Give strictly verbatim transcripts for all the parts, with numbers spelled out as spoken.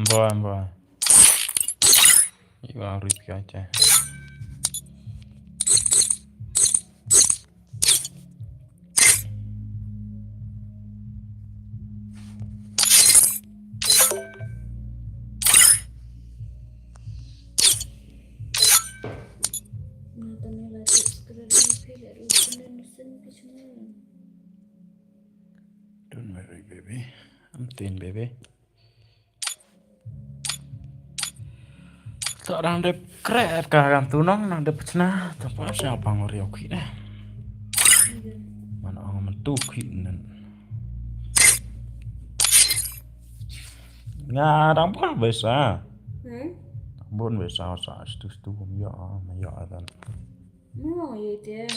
Bye bye. Iwa rip ka cha. Don't worry, baby. I'm thin, baby. To dang dep krep ka kam tu nong, nang dep chna, to pa sha pang ori oki ne. Mana ong man tu ki nen. Nga dang pun besa. Hmm? Dang pun besa sa stu stu ya ma ya dan. No, ye te.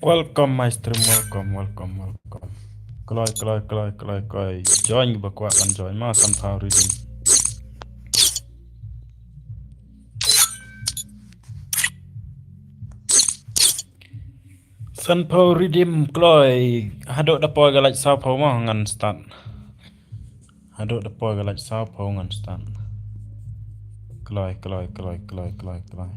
Welcome my stream, welcome, welcome, welcome. Kloi, kloi, kloi, kloi, kloi. Join ba kwah kan join ma Sunflower Rhythm. Sunflower Rhythm kloi. Haduh da poi ga lait saw phew ma ngan start. Haduh da poi ga lait saw phew ngan start. Kloi, kloi, kloi, kloi, kloi, kloi.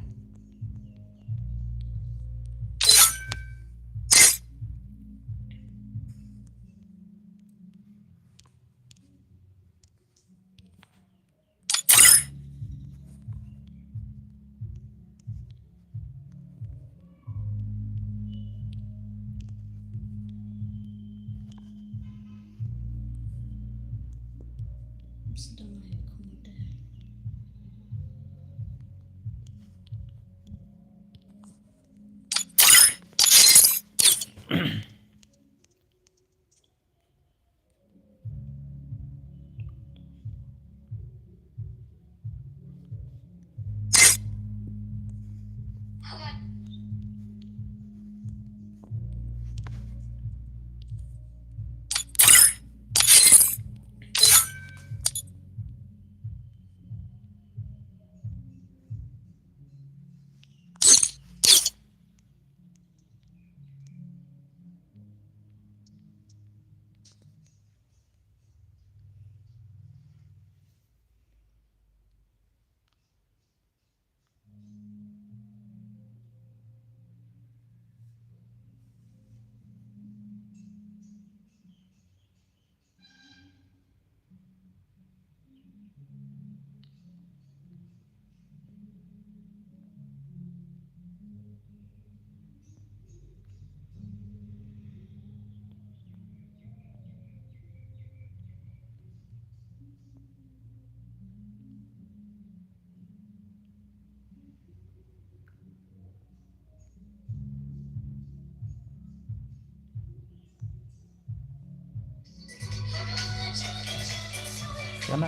Sana.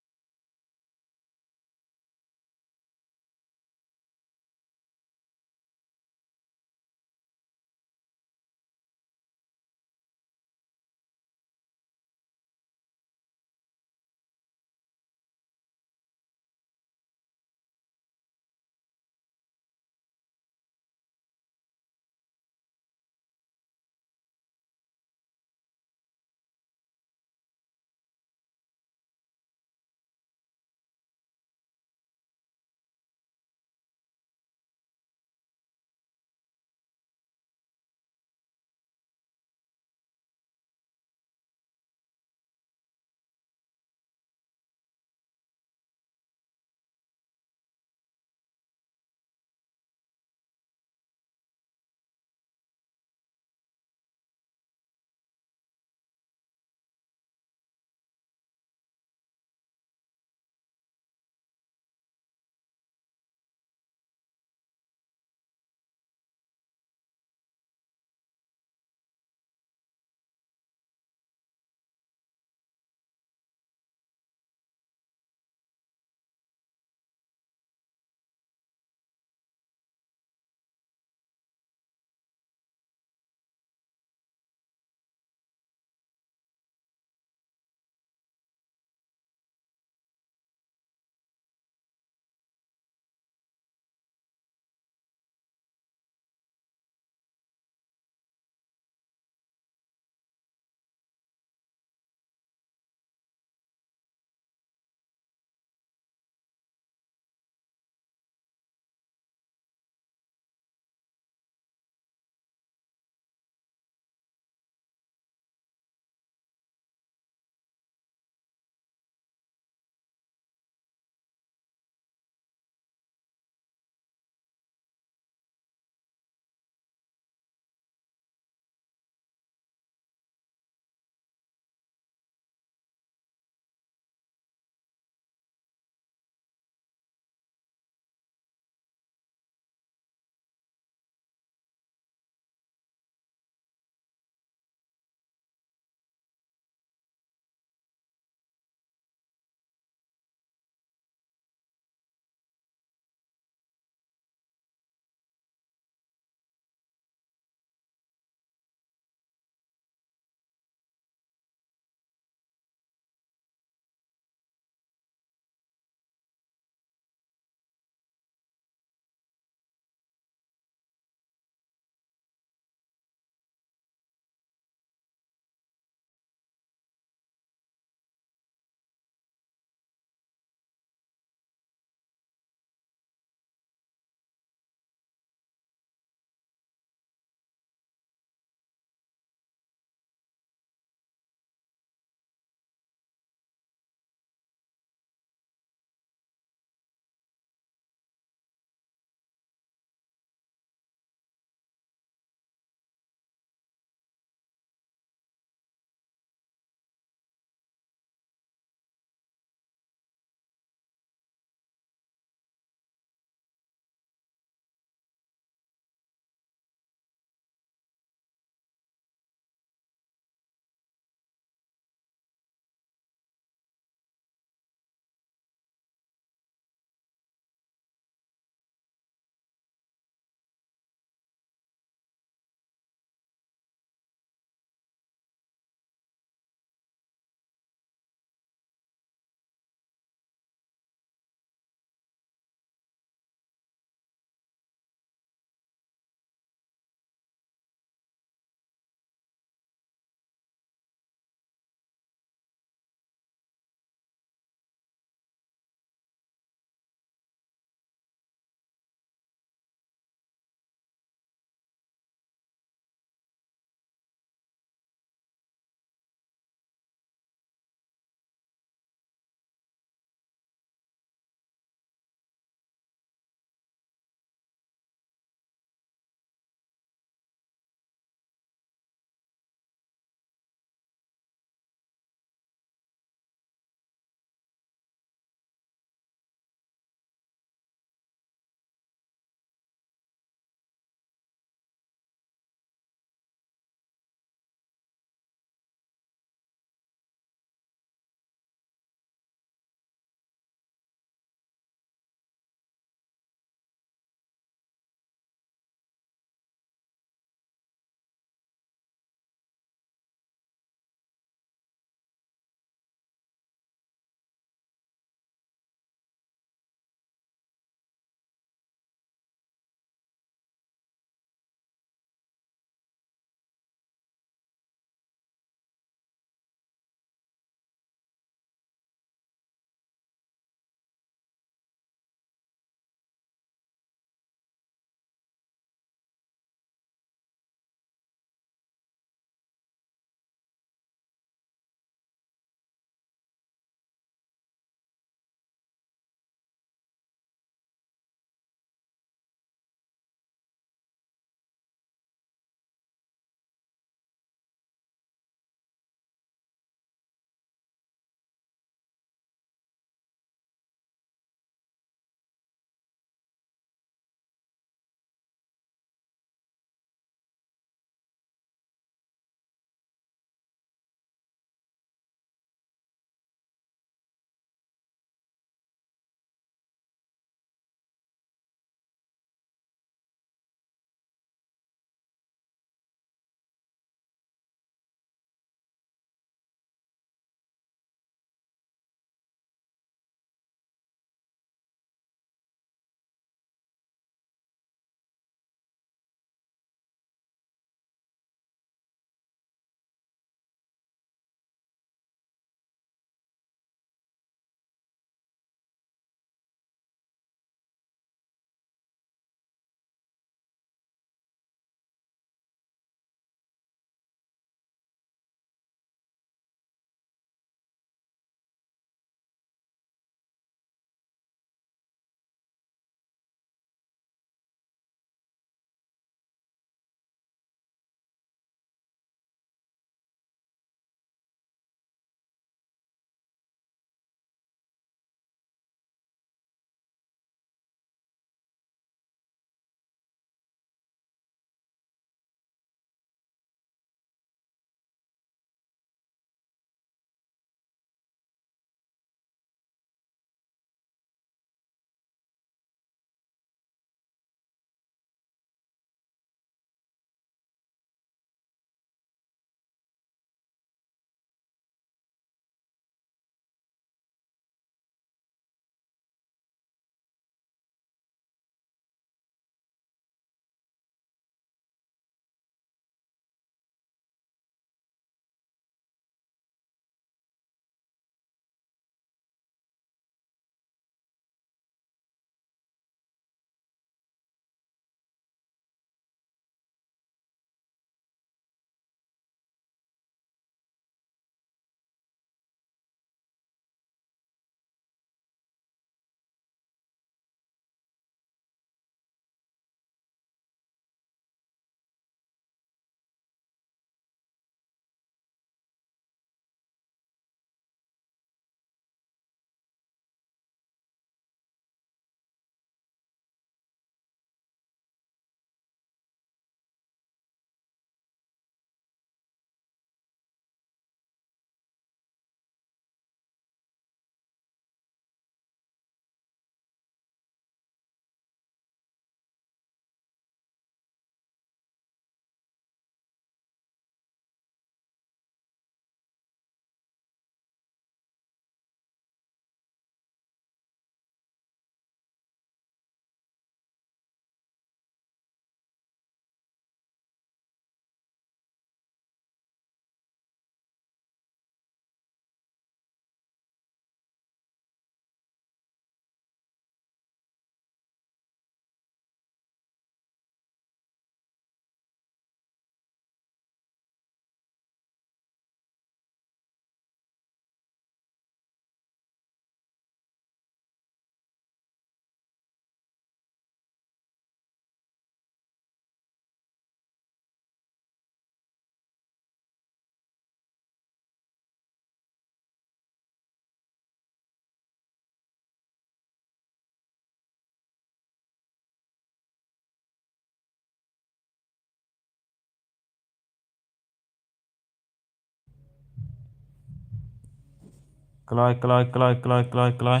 Kloi, kloi, kloi, kloi, kloi, kloi.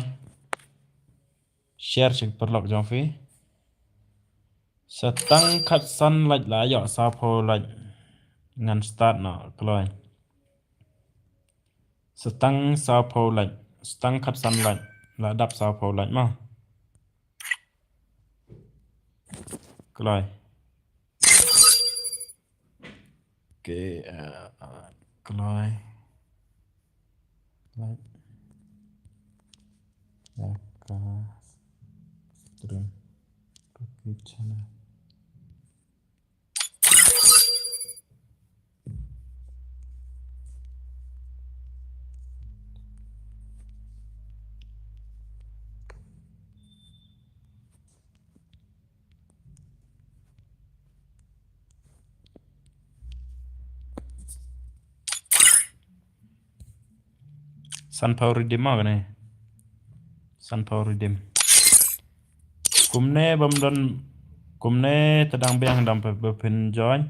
Share sha ki paralok jong phi. Sa tang khatsan lait la ïoh saphew lait. Ngan start noh, kloi. Sa tang saphew lait. Sa tang khatsan lait. La dap saphew lait mo. Kloi. Okay, uh, uh, kloi. Like. Like, uh, stream. Okay, channel. Sanphew redeem ma kane. Sanphew redeem. Kumne bym don, kumne te dang biang dang pe, pe phin join.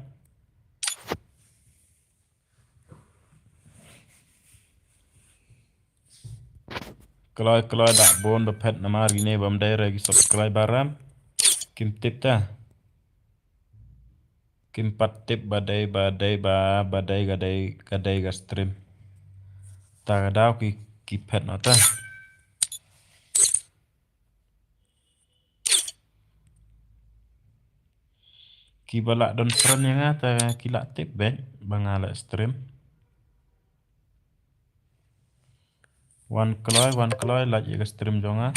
Kloi, kloi, da bun ba phet namar kine bym dei re ki subscriber ram. Kim tip ta. Kim pat tip ba dei, ba dei, ba, ba dei, ka dei, ka dei ka stream. Ta ka daw ki, ki phet noh ta. Kiba lah don friend ïa nga ta ki lah tip beit ba nga lah stream. Wan kloi, wan kloi, like ïa ka stream jong nga.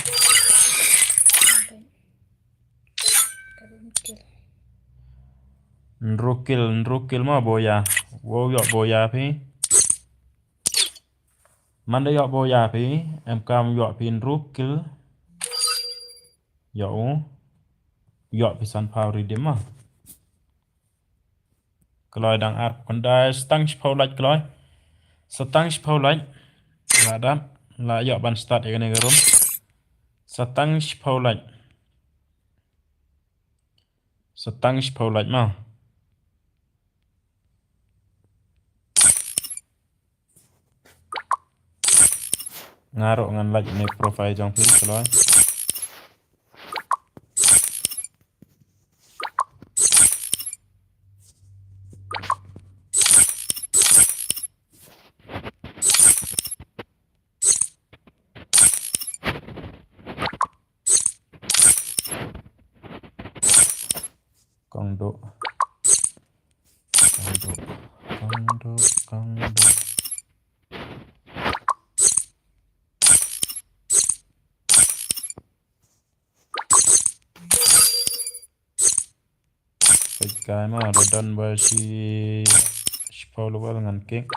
Hynriew kill, hynriew kill ma boya. Wow, ïoh boya phi. Man da ïoh boya phi, em kam ïoh phi hynriew kill. Ïoh u. Ïoh phi sanphew redeem ma. Kloi dang ar khyndai, sa tang shiphew lait kloi. Sa tang shiphew lait. La dap, la ïoh ban start ïa kane ka room. Sa tang shiphew lait. Sa tang shiphew lait ma. Nga ruh ngan like ne profile jong phi kloi. Kong do. Kong do. Kong do. Kong do. Peit kai ma, da don ba shi, shiphew level ngan kick.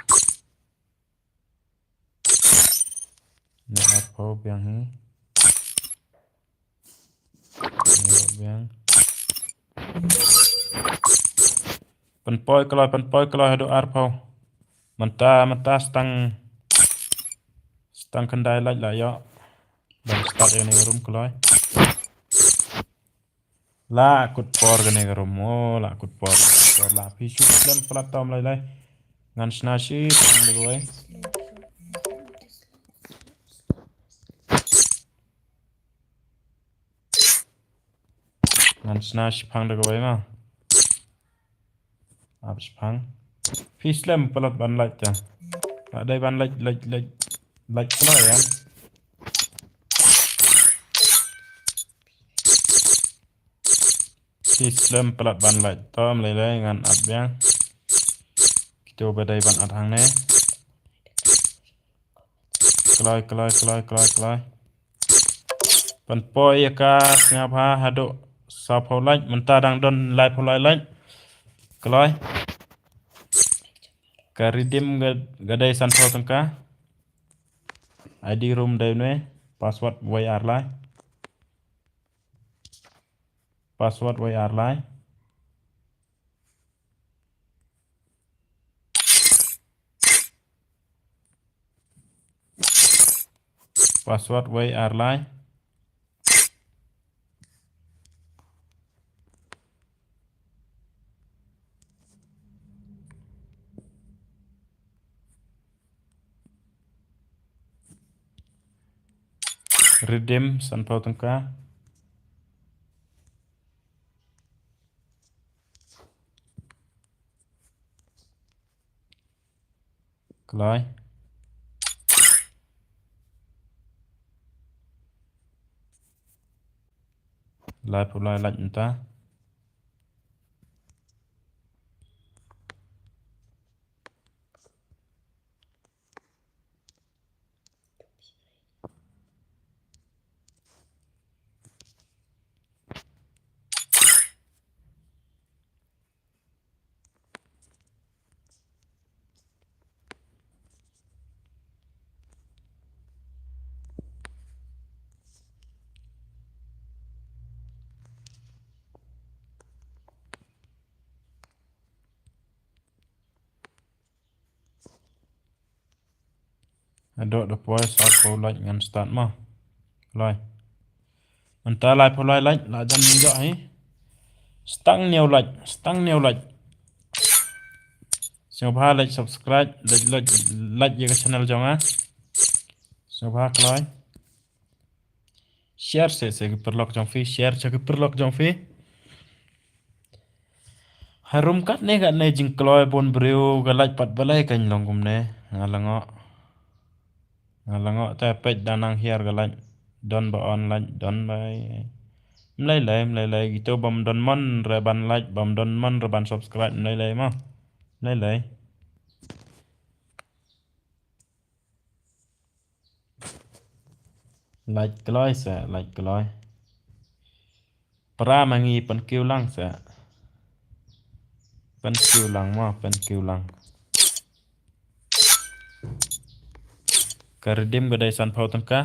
Ne arphew biang hi. Ne biang. Pynpoi kloi, pynpoi kloi haduh arphew. Mynta, mynta stang, stang khyndai lait la ïoh. Ban start ïa kane ka room kloi. La kut por kane ka room, oh, la kut por, la kut por, la phi shu slem palat tom lai lai. Ngan shna shi, tang da kawei. Ngan shna shiphang da kawei ma. Ap shiphang. Phi slem palat ban like ta. La dei ban like, like, like, like pala ïa. Phi slem palat ban like. Tom lei lei ngan ap biang. Kito ba dei ban at hangne. Kloi, kloi, kloi, kloi, kloi. Pynpoi ïa ka sngap ha haduh sawphew like, mynta dang don laiphew lai like. Kloi. Ka redeem ka, ka dei sanphew tyngka. I D room dei ne, password wei ar lai. Password wei ar lai. Password wei ar lai. Redeem sanphew tyngka. Kloi. Laiphew lai lait mynta. Haduh da poi sawphew lait ngan start mo. Kloi. Mynta laiphew lai lait la jan ïoh hi. Stang hynñiew lait, stang hynñiew lait. Sngewbha like, subscribe, like, like, like ïa ka channel jong nga. Sngewbha kloi. Share seh seh ki paralok jong phi, share seh ki paralok jong phi. Harum katne katne jingkloi bun briew ka lait pat balei kan long kumne. Nga la ngoh. Nga la ngoh te peit da nang hiar ka lait. Don ba on lait, don ba. Mlei lei, mlei lei. Kito bym don mon re ban like, bym don mon re ban subscribe, mlei lei mo. Mlei lei. Lait kloi seh, lait kloi. Pra ma ngi pynkiew lang seh. Pynkiew lang mo, pynkiew lang. Ka redeem ka dei sanphew tyngka.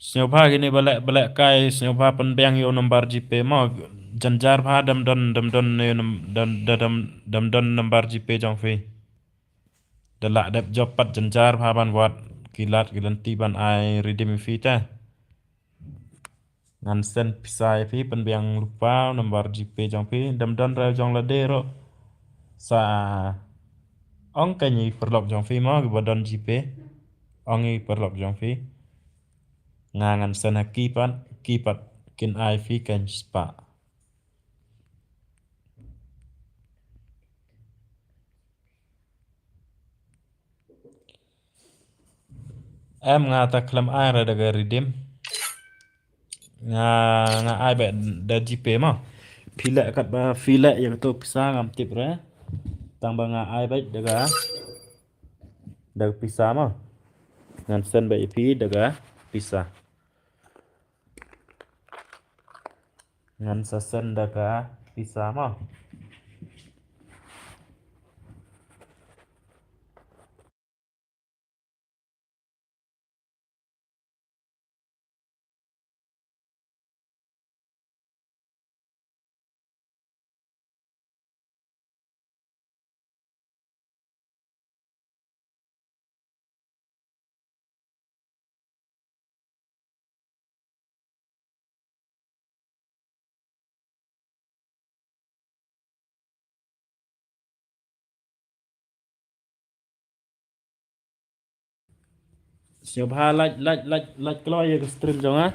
Sngewbha kine ba leh, ba leh kai, sngewbha pynbiang ïa u number GPay mo. Jynjar bha dam don, dam don ne u num-, dam, dam, dam, dam don number GPay jong phi. Da lah dep jop pat jynjar bha ban wad ki lad ki lynti ban ai redeem ïa phi te. Ngan send pisa ïa phi pynbiang lypa u number GPay jong phi, dam don re jong lade ruh. Sa ong kane paralok jong phi mo kiba don GPay. Ong ïa paralok jong phi. Nga ngan send ha ki pat, ki pat kin ai phi kan spah. Em nga ta khlem ai re da ka redeem. Nga, nga ai beit da GPay mo. Phi leh katba phi leh ïa kato pisa ngam tip re. Tang ba nga ai beit da ka, da ka pisa mo. Ngan send beit ïa phi da ka pisa. Ngan sa send da ka pisa mo. Sngewbha like, like, like, like kloi ïa ka stream jong nga.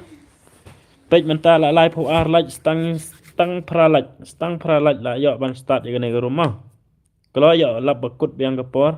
Peit mynta la laiphew ar like, stang, stang phra like, stang phra like la ïoh ban start ïa kane ka room mo. Kloi ïoh lap ba kut biang ka por.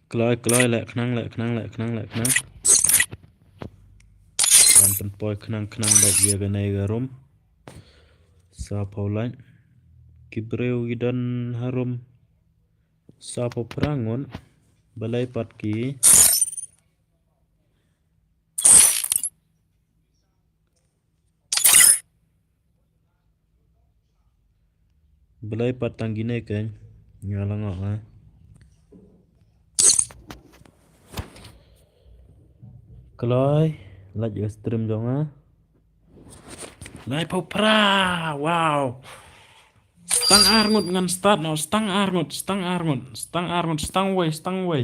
Kloi, kloi, leh khnang, leh khnang, leh khnang, leh khnang. Kan pynpoi khnang, khnang bad ïa kane ka room. Sawphew lait. Ki briew ki don ha room. Sawphew phra ngut. Balei pat ki. Balei pat tang kine kein. Nga la ngok, ha. Kloi, lait ïa ka stream jong nga. Laiphew phra, wow. Stang ar ngut ngan start noh, stang ar ngut, stang ar ngut, stang ar ngut, stang wei, stang wei.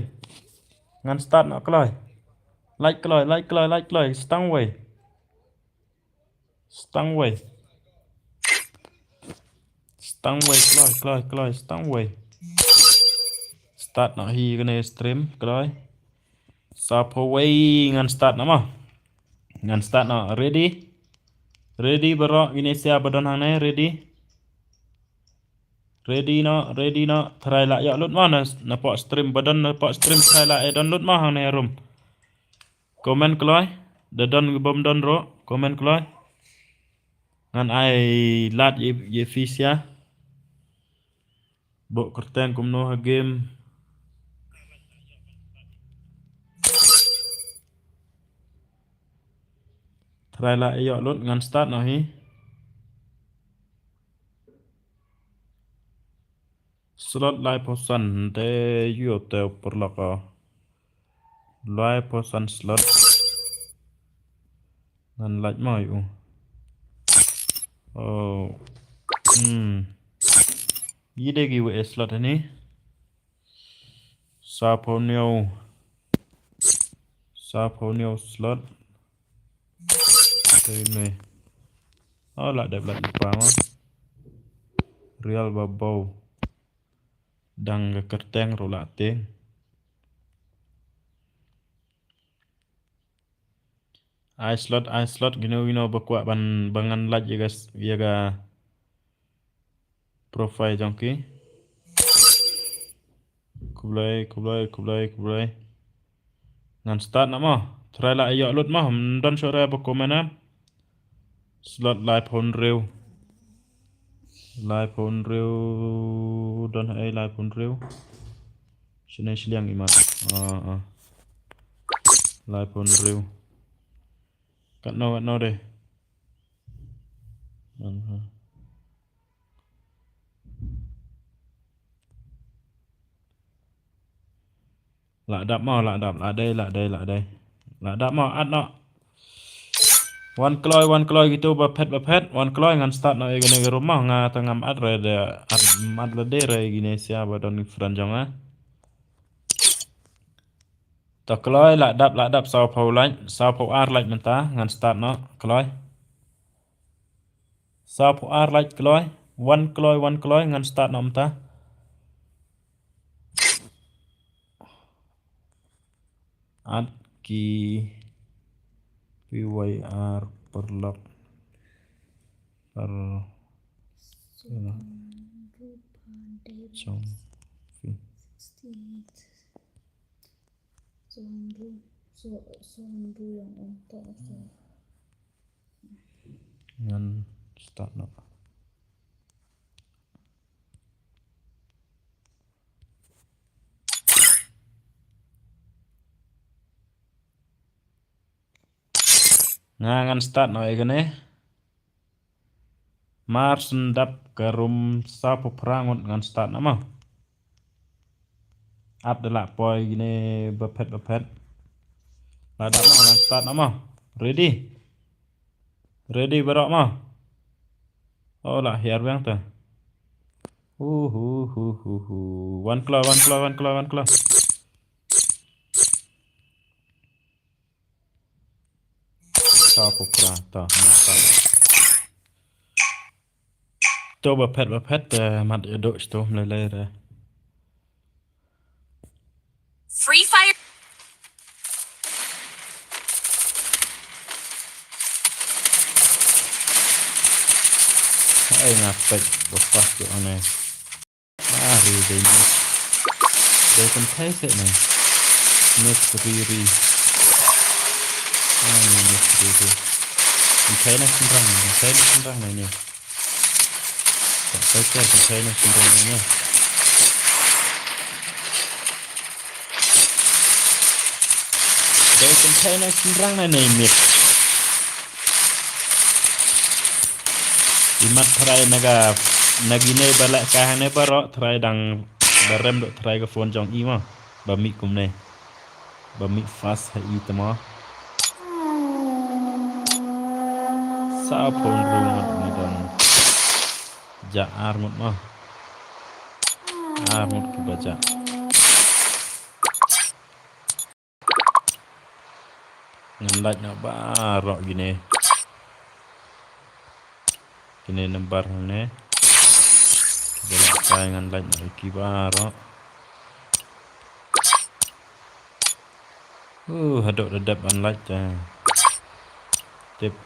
Ngan start noh kloi. Lait kloi, lait kloi, lait kloi, stang wei. Stang wei. Stang wei, kloi, kloi, kloi, stang wei. Start noh hi kane stream, kloi. Sawphew wei ngan start noh mo. Ngan start noh, ready? Ready baroh, kine sia ba don hangne, ready? Ready noh, ready noh, try lah ïoh lut mo, na, napoh stream ba don, napoh stream try lah ïoh don lut mo hangne room. Comment kloi, da don bym don ruh, comment kloi. Ngan ai lad ïa, ïa phi sia. Buh kyrteng kumno ha game. Try lah ïoh lut ngan start noh hi. Slot laiphew san te ïoh te u paralok ah. Laiphew san slot. Ngan lait mo ïa u. Oh. Hmm. Ïa de ki wei slot ni. Sawphew hynñiew. Sawphew hynñiew slot. Te me. Oh, lah dep lah ïa pa mo. Real ba bau. Dang ka kyrteng ruh lah tieng. Ai slot, ai slot, kino kino ba kwah ban, ba ngan lait ïa ka s-, ïa ka profile jong ki. Khublei, khublei, khublei, khublei. Ngan start noh mo. Try lah ïoh lut mo. Ym don shuh re ba comment ah. Slot laiphew hynriew. Laiphew hynriew, don ha ei laiphew hynriew. Shane shiliang imat. Ah, ah. Laiphew hynriew. Katno, katno de. Aha. Lah dap mo, lah dap, lah dei, lah dei, lah dei. Lah dap mo, at noh. Wan kloi, wan kloi kito ba phet, ba phet. Wan kloi ngan start noh ïa kane ka room mo, nga te ngam at re de, at, at lade re kine sia ba don friend jong nga. To kloi, lah dap, lah dap, sawphew lait, sawphew ar lait mynta, ngan start noh, kloi. Sawphew ar lait kloi, wan kloi, wan kloi, ngan start noh mynta. At ki P Y R paralok. Par Song. Song. Ngan start noh. Nga ngan start noh ïa kane. Mar shen dap ka room sawphew phra ngut ngan start noh mo. Ap da lah poi kine ba phet ba phet. Lah dap mo ngan start noh mo. Ready? Ready baroh mo. Oh lah hiar biang te. Hu hu hu hu hu. Wan kloi, wan kloi, wan kloi, wan kloi. Sawphew phra ta, ta. To ba phet ba phet, eh, mat ïa dok sto mlei lei re. Free Fire. Ai nga peit ba pas tu ane. Ah, ri dei ni. Dei kan thai se ni. Nest riri. Ah, ni nest riri. Kan kai na shynrang, kan kai na shynrang na ni. Kan kai, kan kai na shynrang na ni. Dei kan kai na shynrang na ni, miet. Imat trai na ka, na kine ba lah ka hangne baroh, trai dang ba rem doh trai ka phone jong i mo. Ba mih kumne. Ba mih fast ha i te mo. Sa phone ruh ngut ni dang. Jah ar ngut mo. Ar ngut ki ba jah. Ngan lait noh baroh kine. Kine nambar hangne. Ba lah kai ngan lait noh ïa ki baroh. Uh, haduh da dep ban lait, eh. Tip.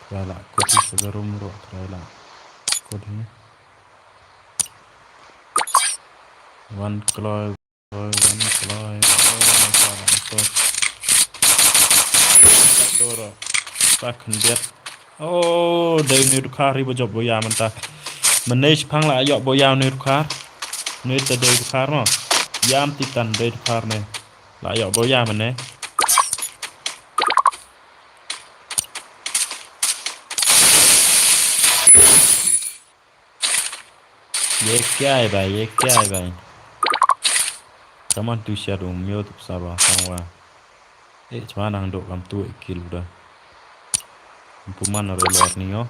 Try lah kut sa ka room ruh, try lah kut ni. Wan kloi, kloi, wan kloi. Oh, sa lah kut. Sa kut ruh. Sa khyndiat. Oh, dei une u dkhar i ba jop ba ïa mynta. Mynne shipang lah ïoh ba ïa une u dkhar. Une te dei u dkhar mo. Ïam titan dei u dkhar ne. Lah ïoh ba ïa mynne. Ye kya hai bhai, ye kya hai bhai? Kaman tu sha dum myo tu sa ba sang wa. Eh, chma nang dok kam tu ikil udah. Puman aro lor ni yo.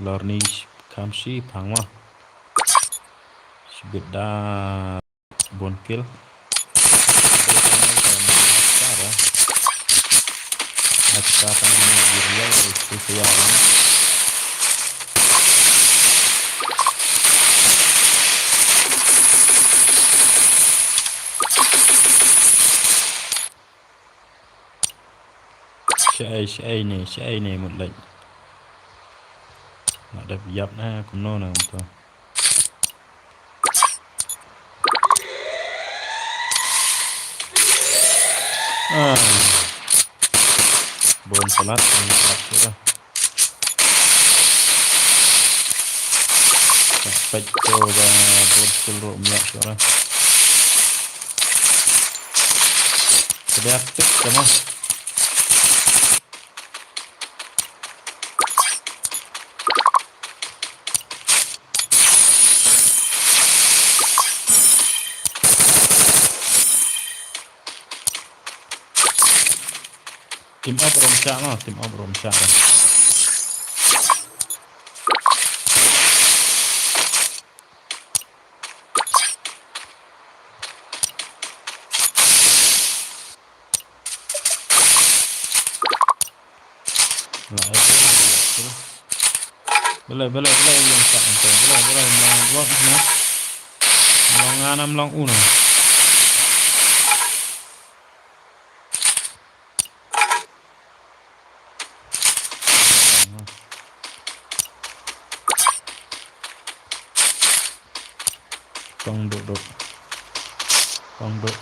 Lor ni sh-, kam shi pang wa. Shibit da. Bun kill. Shaei, shaei ne, shaei ne mut lait. Nga dep ïap na kumno na kumto. Ah. Bun palat, bun palat shuh. Pek to ba bun sul ro mlak shuh. Kede apik sama. Team up rom shah ma, team up rom shah. Belai, belai, belai, yang tak enteng. Belai, belai, mlong dua, no. Mlong ngana, mlong uno. Tong duk duk. Tong duk.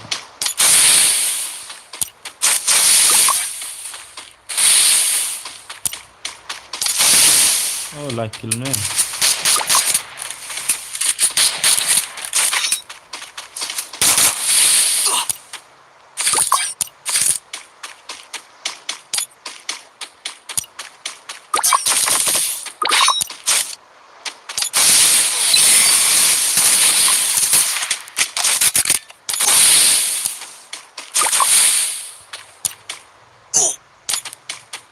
Oh, lai kill ne.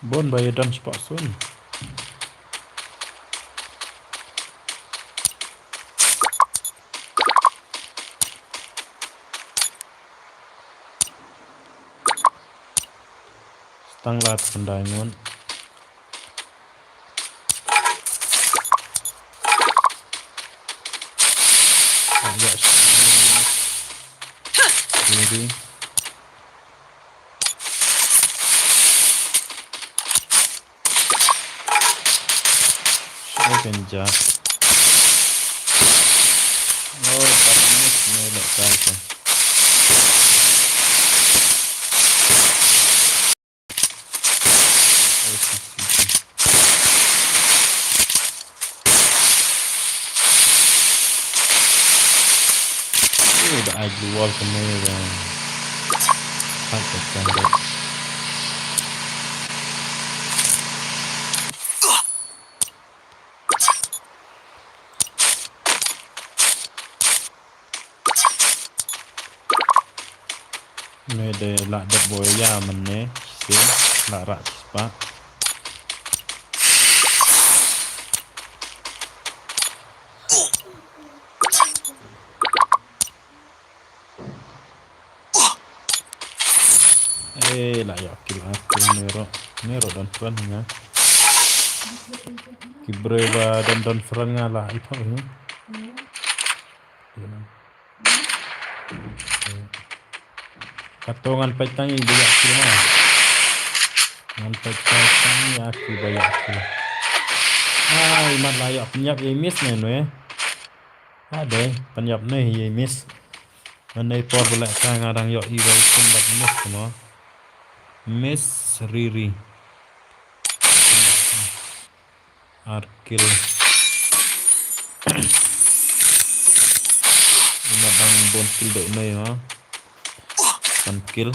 Bon ba ïa don spot sun. Stang lad pynda ngun. Ready. Kenja. Oh, bad miss ne leh kai ka. Oh, si, si, si. Oh, da ai blue wall kane da. Hai ka kan da. Ne de lah dep boya mane, shisien, lah rah shispah. Eh, lah ïoh kill artylli ne ruh. Ne ruh don friend nga. Ki briew ba don don friend nga lah ithuh hi. Kato ngan peit tang ïa ba ïoh kill ma. Ngan peit tang ïa ki ba ïoh kill. Ai, mat lah ïoh pynïap ïa miss ne nwe. Ade, pynïap ne ïa miss. Ngan nei por ba leh ka nga dang ïoh i ba i kum bad miss mo. Miss Riri. Ar kill. Ina dang bun kill dei nei ha. San kill.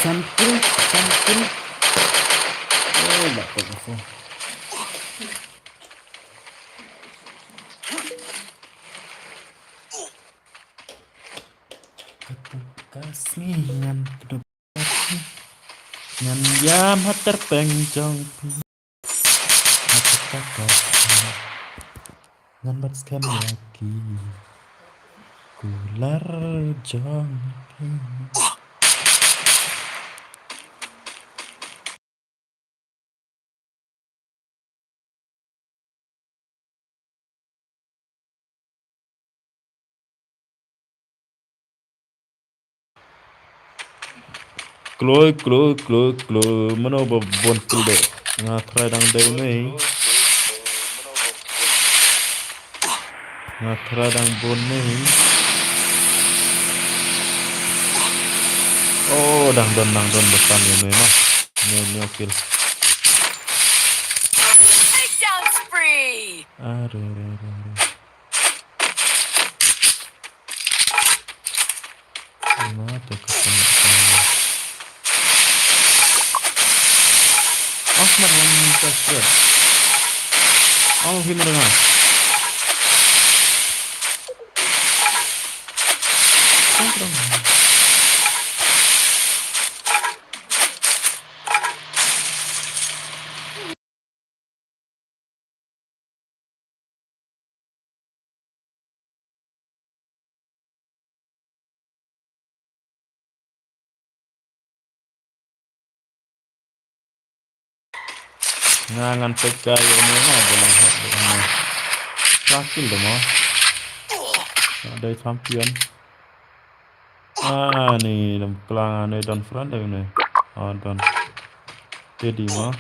San kill, san kill. Eh, lah kok aku. Katu kasih ngan kedup. Ngan ïam ha tyrpeng jong phi. Ha tyrpeng jong phi. Ngan bat skhem ïa ki kular jong phi. Kloi, kloi, kloi, kloi. Mano ba bun kill dei? Nga try dang dei ne. Nga try dang bun ne. Oh, dang don, dang don ba pan ne ma. Ne, ne kill. Takedown spree. Are, are, are, are. Mata ka tengok. Ahmad wan minta spread. Oh, him dengan. Nga ngan peit ka ïa une ma ba lang hok ba une. Trakil da ma. Nga dei champion. Ah, ni dam klang ne don friend dei une. Ah, don. Teddy ma.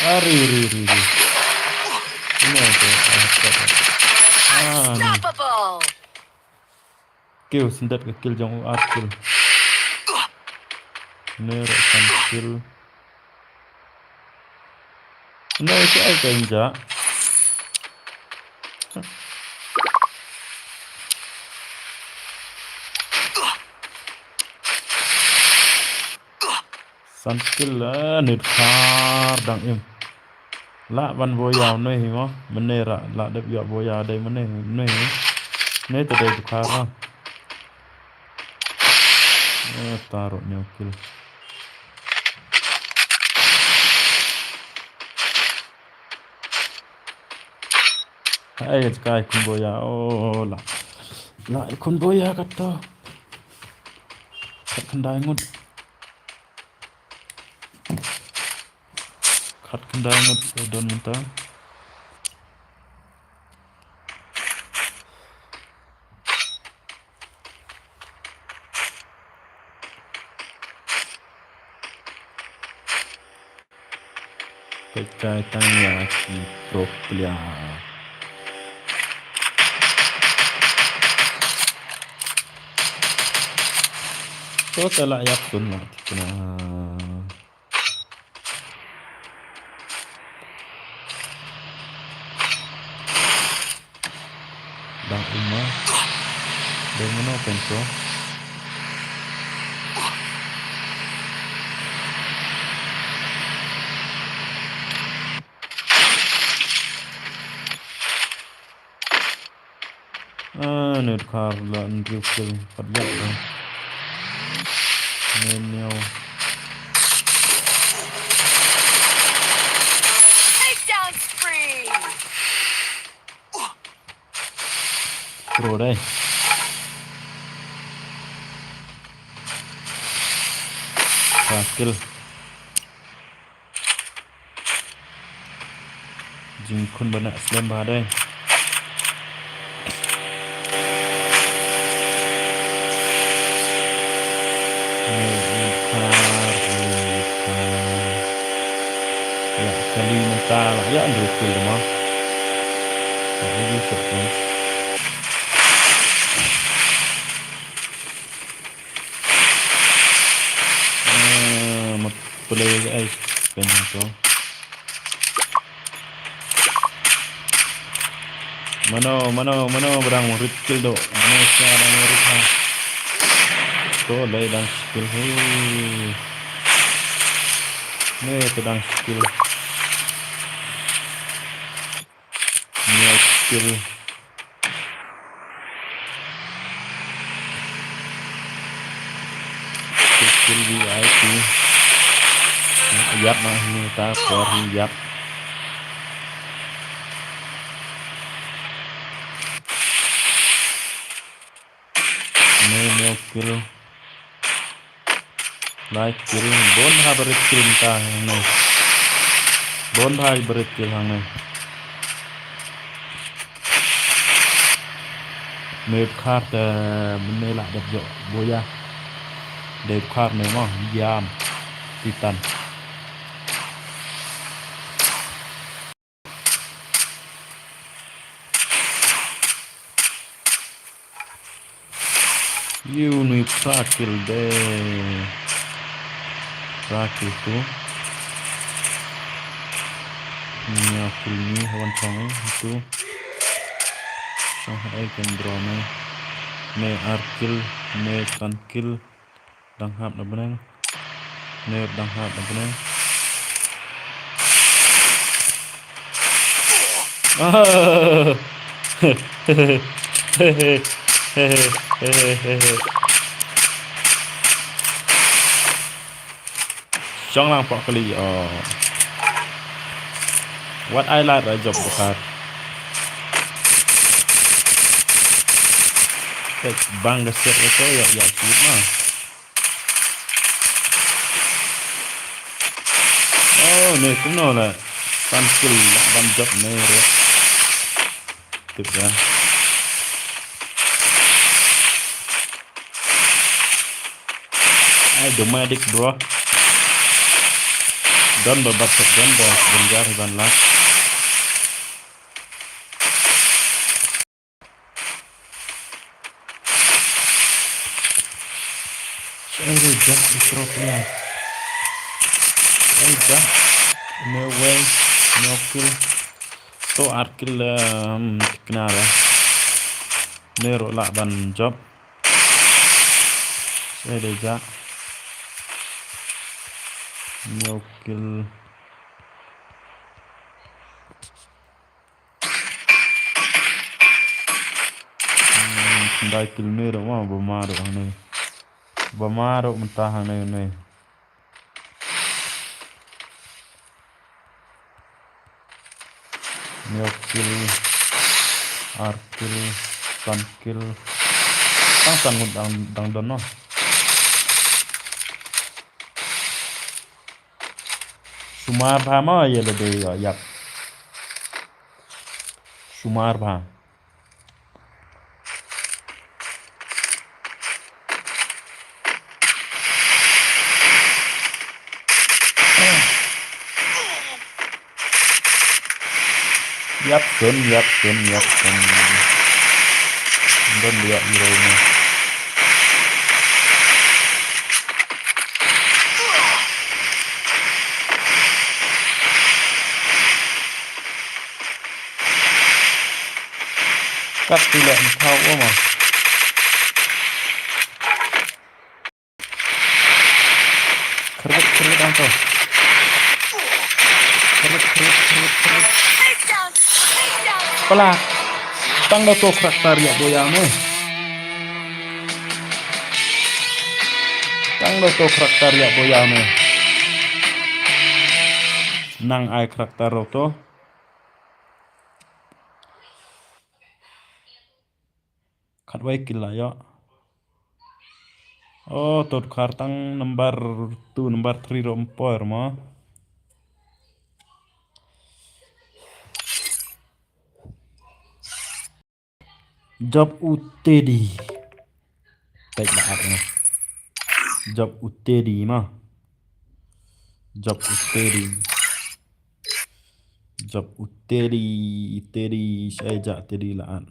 Ah, ri, ri, ri, ri. Ino ko, ah, stop. Ah, ni. Unstoppable. Kill, syndet ka kill jong u ar kill. Ne ro san kill. Ne ro ai ka inja. San kill la nit khar dang im. La ban boya ne hi mo. Mene ra la dep ya boya dei mene ne hi. Ne te dei khar ra. Eh, taro ne kill. Hai, kai kun boya. Oh, la. La kun boya kato. Khat khyndai ngut. Khat khyndai ngut, eh, don mynta. Peit kai tang ïa ki pro player. To te la ïap tun la tikna. Dang uma. Dang mano pento. Ah, ne dkhar la hynriew kill pat ïap da. Ne hynñiew. Takedown spree. Pro dei. Sa kill. Jingkhun ba nang slem bha dei. Ïa kali mynta la ïa hynriew kill ma. Ïa hynriew kill. Ah, mat play ai pen to. Mano, mano, mano ba dang rit kill do. Mano sa dang rit ha. To lai dang kill he. Ne to dang kill. Hynñiew kill. Kill V I P. Ïap ma hi ta por hi ïap. Ne hynñiew kill. Lai kill, bun bha ba rit kill mynta hangne. Bun bha ba rit kill hangne. Me dkhar te mynne la dep jop boya. Dep dkhar ne mo, ïam. Titan. Ïu nui phra kill de. Phra kill tu. Hynñiew kill ni ha wan chong eh tu. Chong ha ai ken draw me. Me ar kill, me san kill. Dang hap na bneng. Ne dang hap na bneng. Ah. Shong lang pok kali, oh. Wat ai lad ra jop bukhar. Tek bang ka set ito, ya, ya, sip ma. Oh, ne kumno la. San kill la ban jop ne re. Tip ya. Ai, domestic, bro. Don ba bat, don ba, don jar ban lak. Ai, de jah, i pro player. Ai, jah. No way. No kill. To ar kill, um, tikna re. Ne ro lah ban jop. Ai, de jah. No kill. Hmm, khyndai kill ne ruh ma, ba ma ruh hangne. Ba ma ruh mynta hangne ne. Hynñiew kill, ar kill, san kill. Tang san ngut dang, dang don noh. Sumar bha ma ïa lade ïa ïap. Sumar bha. Ïap sun, ïap sun, ïap sun. Don ïap ïap. Kat tu lah kau, oh, mah. Krit, krit, ang tu. Krit, krit, krit, krit. Pala. Tang da to karakter ïa boya me. Tang da to karakter ïa boya me. Nang ai karakter ro to. Khatwei kill la ïoh. Oh, to dkhar tang number two, number three ruh ym poi mo. Job u Teddy. Peit ba at mo. Job u Teddy mo. Job u Teddy. Job u Teddy, Teddy, shai ja Teddy la at.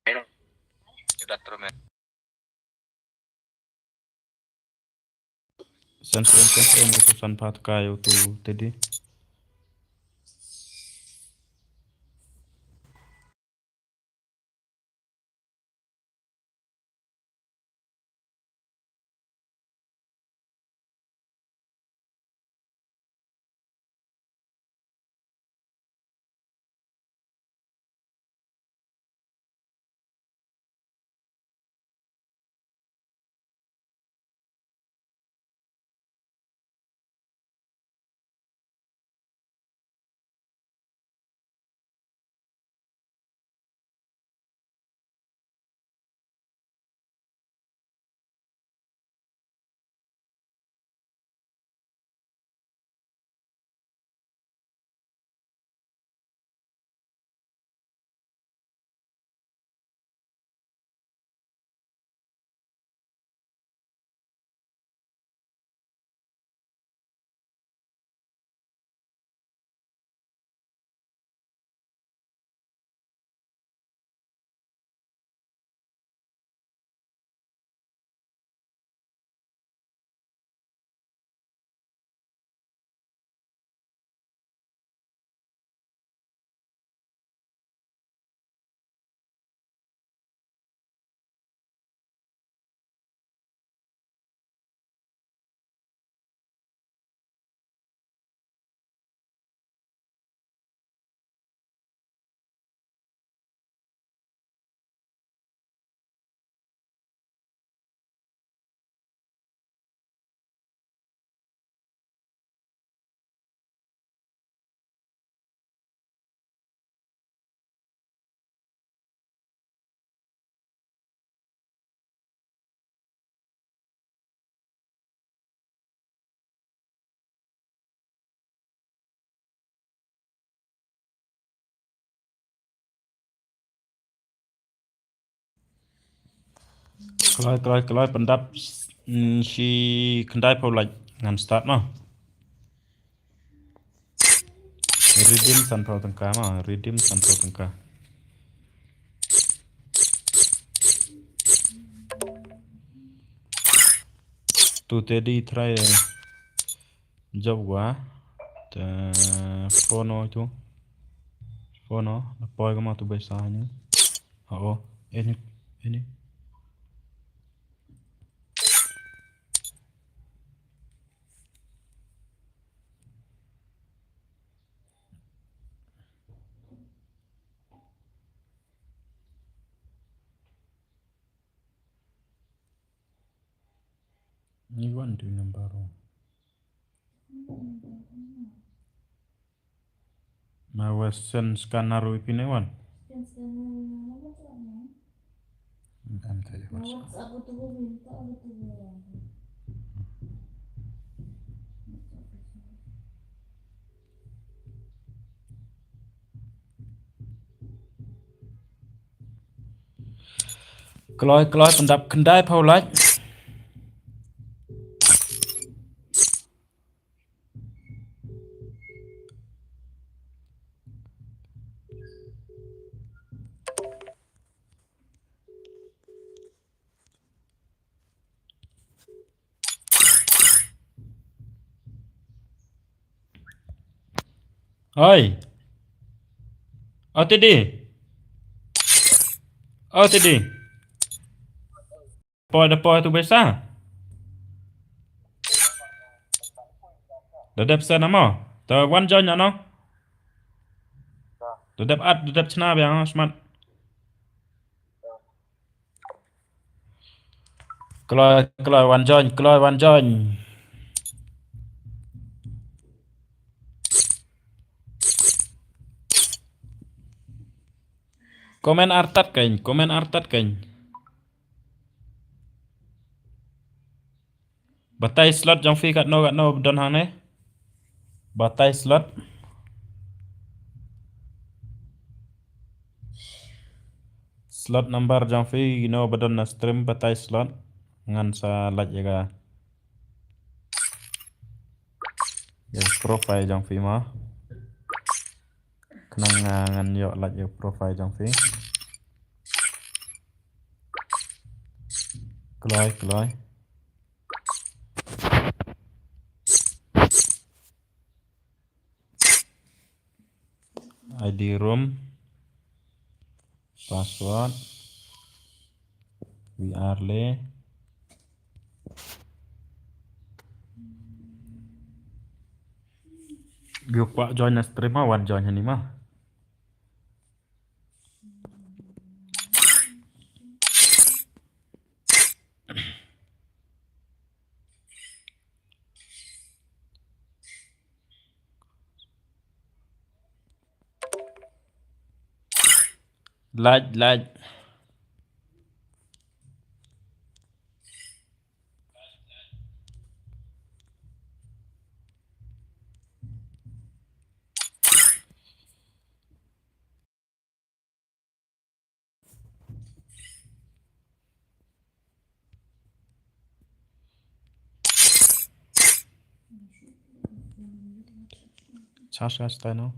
Send, send, send, send, utu san pat kai, utu tedi. Kloi, kloi, kloi, pyndap, mm, shi khyndai phew lait ngan start mo. Redeem san phew tyngka mo, redeem san phew tyngka. Tu tedi try, eh, job wa. Te phone tu. Phone, la poi ka mo tu bai sa ni. Oh, oh. Ini, ini. Ni wan tu number one. Ma western scanner wi pine wan. Em te wan. Kloi, kloi, pyndap khyndai phew lait. Oi. O tedi. O tedi. Poi da poi tu besa. Da dep sen amo. Da wan join ano. Da dep at, da dep chna biang smat. Kloi, kloi wan join, kloi wan join. Comment artat kein, comment artat kein. Batai slot jong phi katno katno ba don hangne. Batai slot. Slot number jong phi, ino ba don na stream, batai slot. Ngan sa lait ïa ka, ïa profile jong phi mo. Khnang, ah, ngan ïoh lait ïa profile jong phi. Kloi, kloi. I D room. Password. We are le. Yu kwah join na stream ma, wan join hangne ma. Like, like. Charge gas tayo.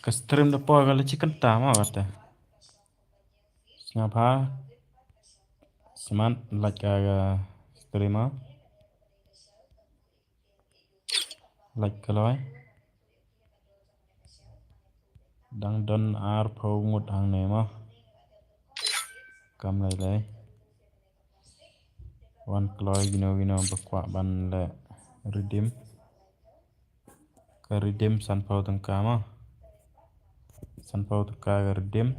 Ka stream da poi ka la chi kynta ma kata. Sngap ha. Smat like ka, ka stream ma. Like kloi. Dang don arphew ngut hangne ma. Kam lei lei. Wan kloi kino kino ba kwah ban leh redeem. Ka redeem sanphew tyngka ma. Sanphew tyngka ka redeem.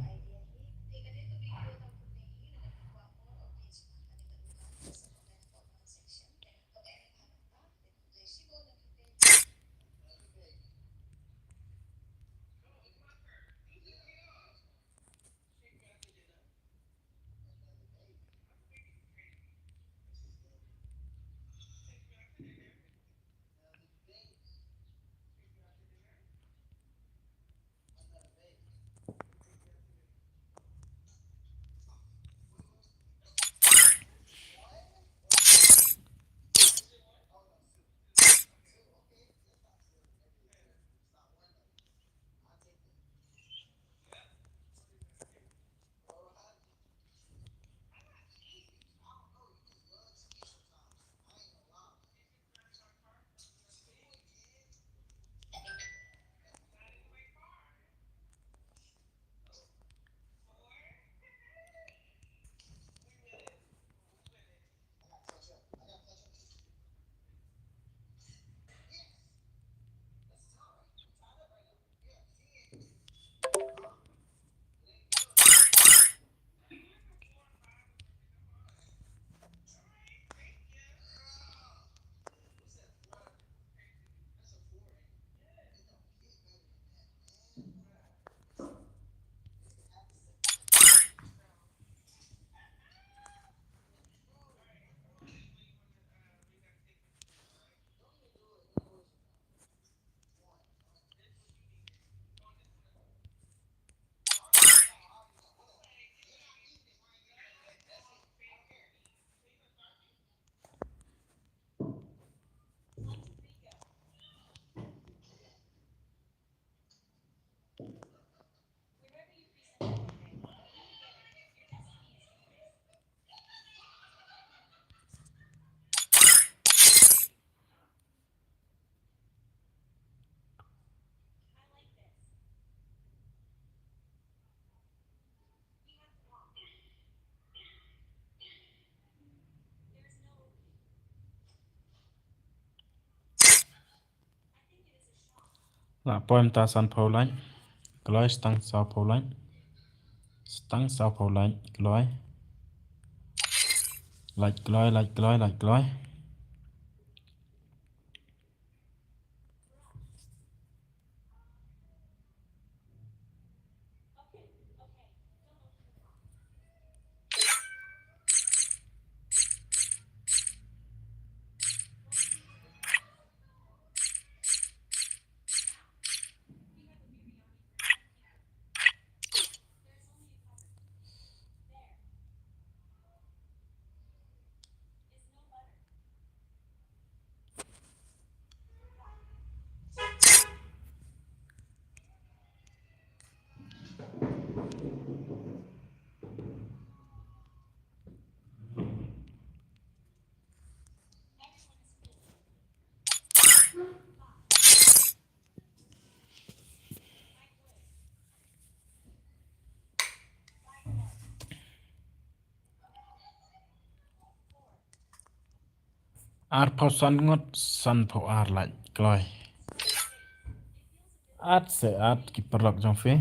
Lah poi mynta sanphew lait. Kloi, stang sawphew lait. Stang sawphew lait. Kloi. Lait kloi, lait kloi, lait kloi. Arphew san ngut, sanphew ar lait kloi. At se at ki paralok jong phi.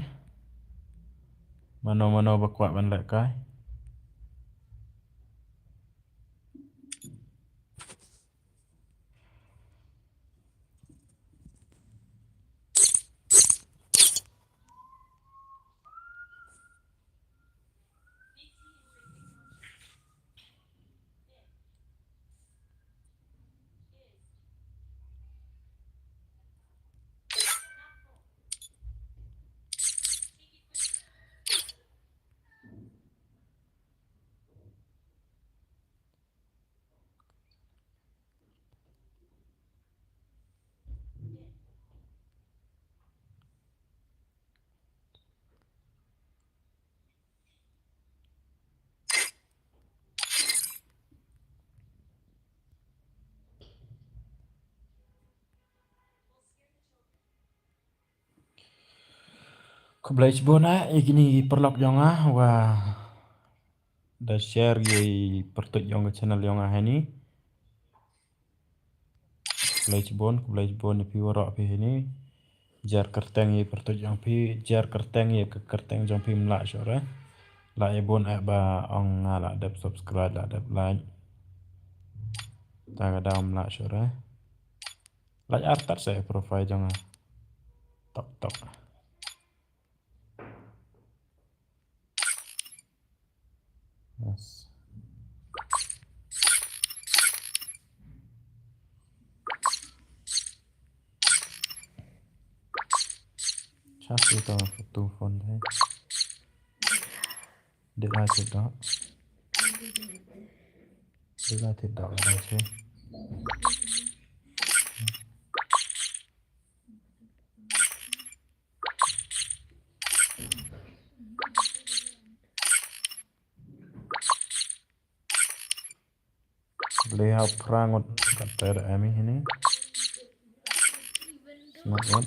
Mano mano ba kwah ban lehkai. Khublei shibun eh, ïa kine ki paralok jong nga, wa da share ïa i pyrtuid jong ka channel jong nga hangne. Khublei shibun, khublei shibun ïa phi waroh phi hangne. Jer kyrteng ïa i pyrtuid jong phi, jer kyrteng ïa ka kyrteng jong phi, ym lah shuh re. Lah ïa bun eh ba ong nga lah dep subscribe, lah dep like. Ta ka daw ym lah shuh re. Like ar tad sa ïa profile jong nga. Tok tok. Yes. Chas ito photo phone dei. Dei lai thit doh. Dei lai thit doh lai thit. Lehai phra ngut katta da em hi hangne. Smat ngut.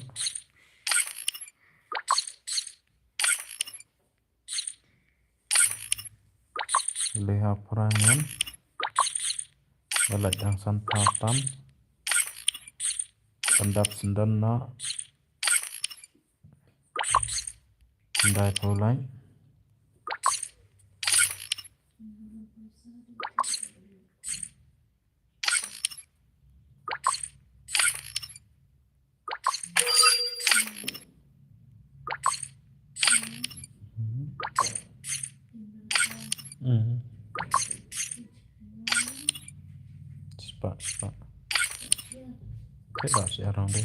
Lehai phra ngut. Ba lait dang san phra tam. Pyndap syndon noh. Khyndai phew lait. Mhm. Spah, spah. Peit ba shi arong dei.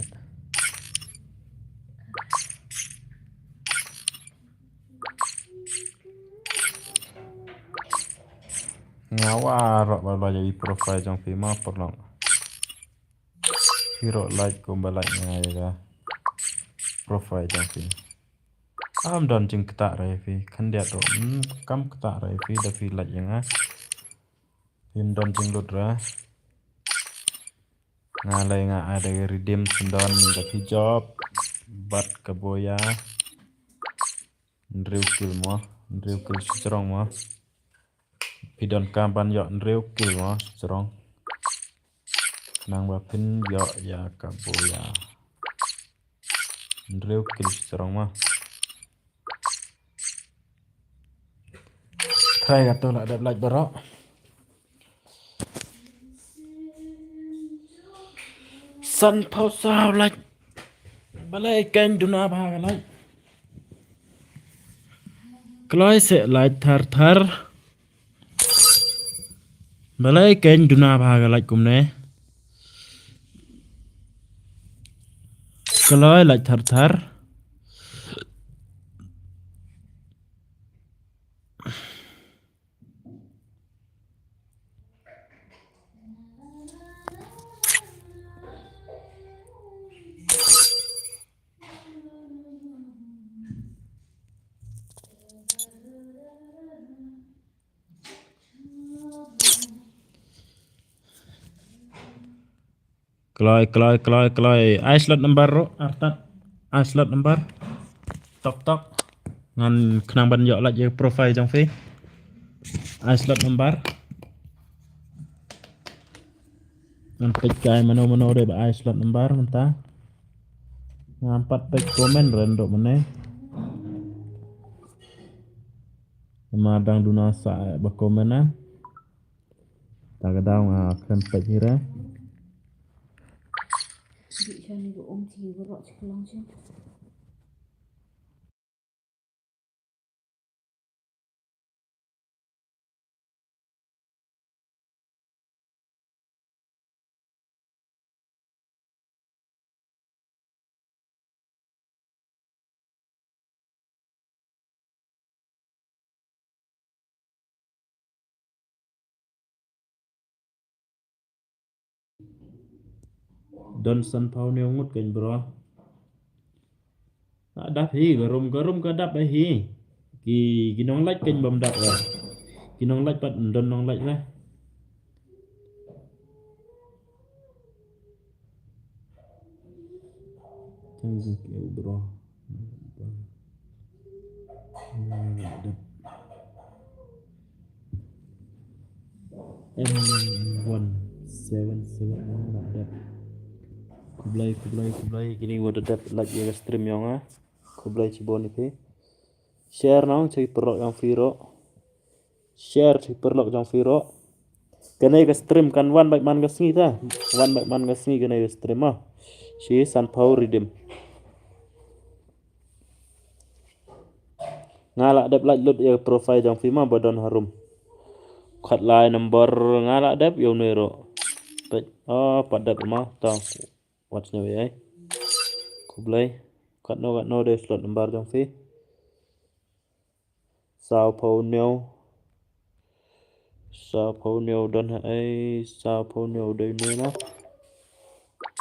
Nga waroh ba la ïa i profile jong phi ma paralok. Phi ruh like kumba like nga ïa ka profile jong phi. Am don jingktah re phi khyndiat ruh, hmm, kam ktah re phi da phi like ïa nga. Phim don jinglut re. Nga lei nga ai da redeem syndon da phi job bad ka boya. Hynriew kill mo, hynriew kill shi jrong mo. Phi donkam ban ïoh hynriew kill mo shi jrong. Khnang ba phin ïoh ïa ka boya. Hynriew kill strong ma. Try kato la dep like baroh. Sanphew saw like. Balei kein duna bha ka like. Kloi seh like thar thar. Balei kein duna bha ka like kumne. Kloi like thar thar. Kloi, kloi, kloi, kloi. Ai slot number ruh, artat. Ai slot number. Tok tok. Ngan khnang ban ïoh lait ïa profile jong phi. Ai slot number. Ngan peit kai mano mano dei ba ai slot number mynta. Ngam pat peit comment ren dok mane. Namar dang duna sa ba comment na. Ta ka daw nga kren peit hi re. Bi shani ko um ti ko rok chiklang chin. Don sanphew hynñiew ngut kein bro. Ka dap hi, ka rum, ka rum ka dap hi. Ki, ki nonglait kein bym dap re. Ki nonglait pat don nonglait re. Thank you bro. M one seven seven, ah, la dep. Khublei, khublei, khublei. Kine wat dep like ïa ka stream jong nga. Khublei shibun ïa phi. Share noh sha ki paralok jong phi ruh. Share sha ki paralok jong phi ruh. Kane ka stream kan wan bad man ka sngi ta. Wan bad man ka sngi kane ka stream ma. Shi sanphew redeem. Nga la dep lait lut ïa profile jong phi ma ba don harum. Khatlai number nga la dep ïa une ruh. Peit, oh, pat dep ma ta. Wat sñiaw ïa ai. Khublei. Katno katno dei slot number jong phi. Sawphew hynñiew. Sawphew hynñiew don ha ei, sawphew hynñiew dei ne ma.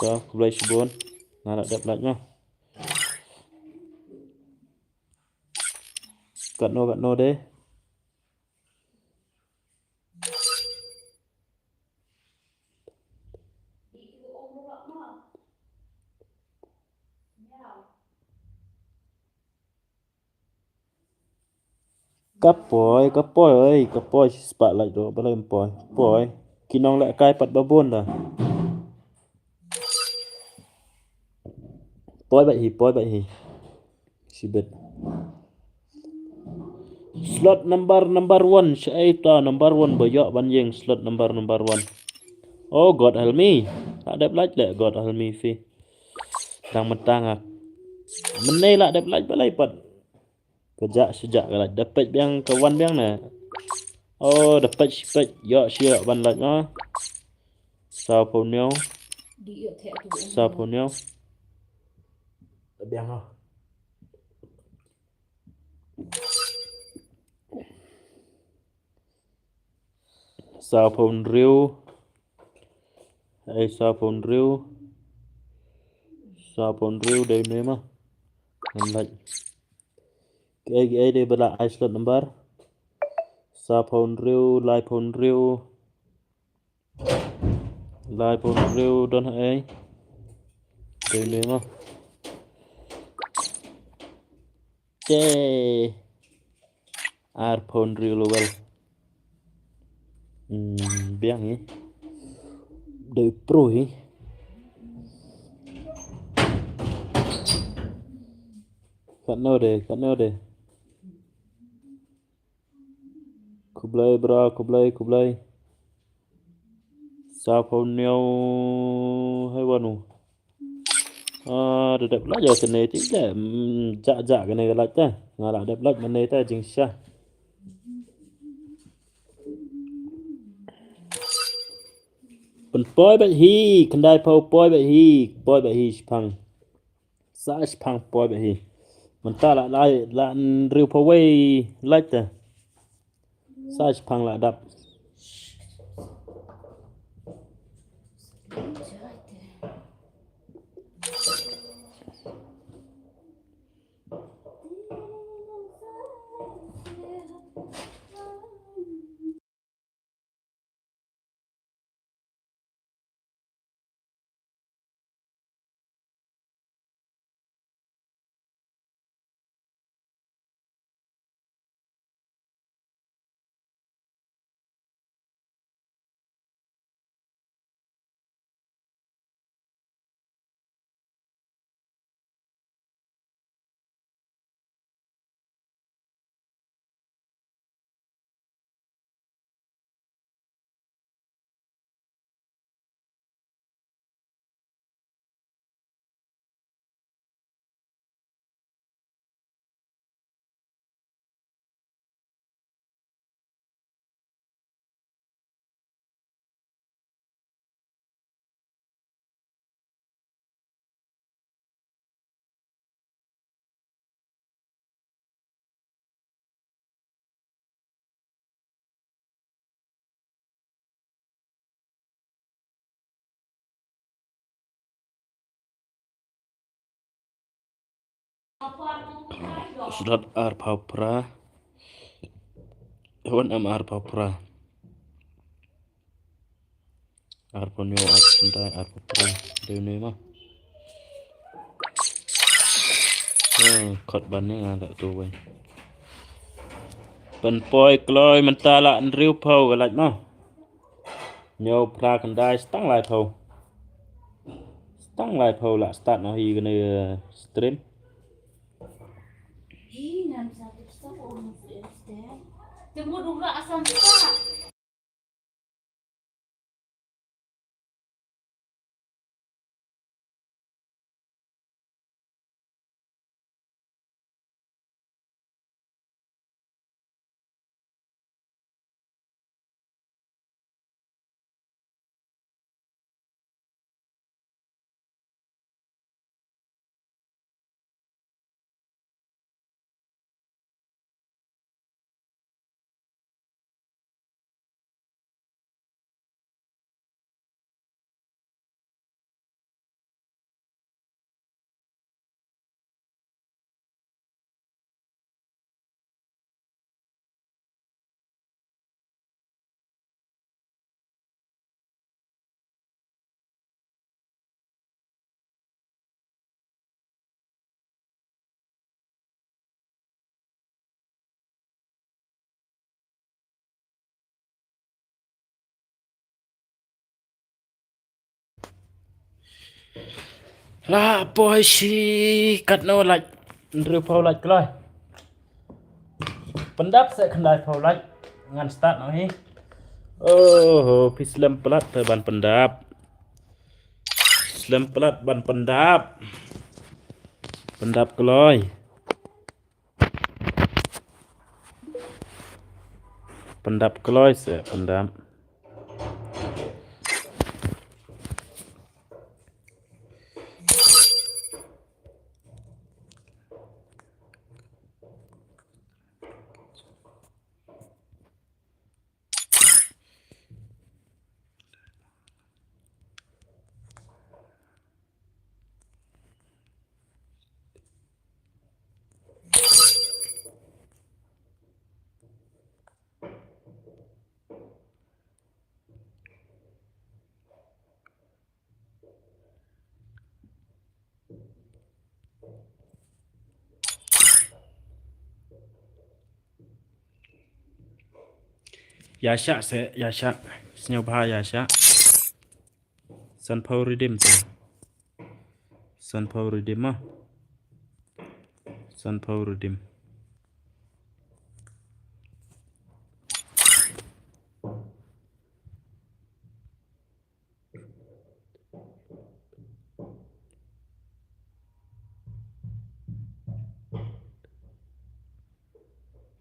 Ka khublei shibun. Nga la dep lait ma. Katno katno dei. Ka poi, ka poi, oi, ka poi, shi spah lait ruh, balei ym poi, poi. Ki nonglehkai pat ba bun da. Poi bad hi, poi bad hi. Shibit. Slot number, number one, shaei ta number one ba ïoh ban ïeng slot number, number one. Oh, God help me. La dep lait leh, God help me phi. Tang mynta nga. Mynne la dep lait balei pat. Ka jah shi jah ka lait. Da peit biang ka wan biang ne. Oh, da peit shi peit. Ïoh shi ïoh ban lait ma. Sawphew hynñiew. Sawphew hynñiew. Biang ah. Sawphew hynriew. Ei, sawphew hynriew. Sawphew hynriew dei ne ma. Ngam lait. Kiei kiei dei ba la ai slot number. Sawphew hynriew, laiphew hynriew. Laiphew hynriew don ha ei. Dei ne ma. Te. Arphew hynriew level. Hmm, biang hi. Dei pro hi. Katno de, katno de. Khublei bro, khublei, khublei. Saw phew hynñiew hei wan u. Ah, da dep lait ïa kane te da. Hmm, ja ja kane ka lait te. Nga la dep lait mane te jingshisha. Pynpoi bad hi, khyndai phew poi bad hi, poi bad hi shipang. Sa shipang poi bad hi. Mynta la la la hynriew phew wei lait te. Sa shipang la dap. Slot arphew phra. Wan am arphew phra. Arphew hynñiew, arphew khyndai, arphew phra. Dei ne ma. Hmm, khot ban ne nga da tu wei. Pynpoi kloi mynta la hynriew phew ka lait ma. Hynñiew phra khyndai stang lai phew. Stang lai phew la start noh hi kane, eh, stream. Hi nan sa tu start oh. Temu dura asam sa. La poi shi katno lait. Hynriew phew lait kloi. Pyndap se khyndai phew lait. Ngan start noh hi. Oh, phi slem palat te ban pyndap. Slem palat ban pyndap. Pyndap kloi. Pyndap kloi se pyndap. Ïa shah se, ïa shah. Sngewbha ïa shah. San phew redeem te. San phew redeem ma. Sanphew redeem.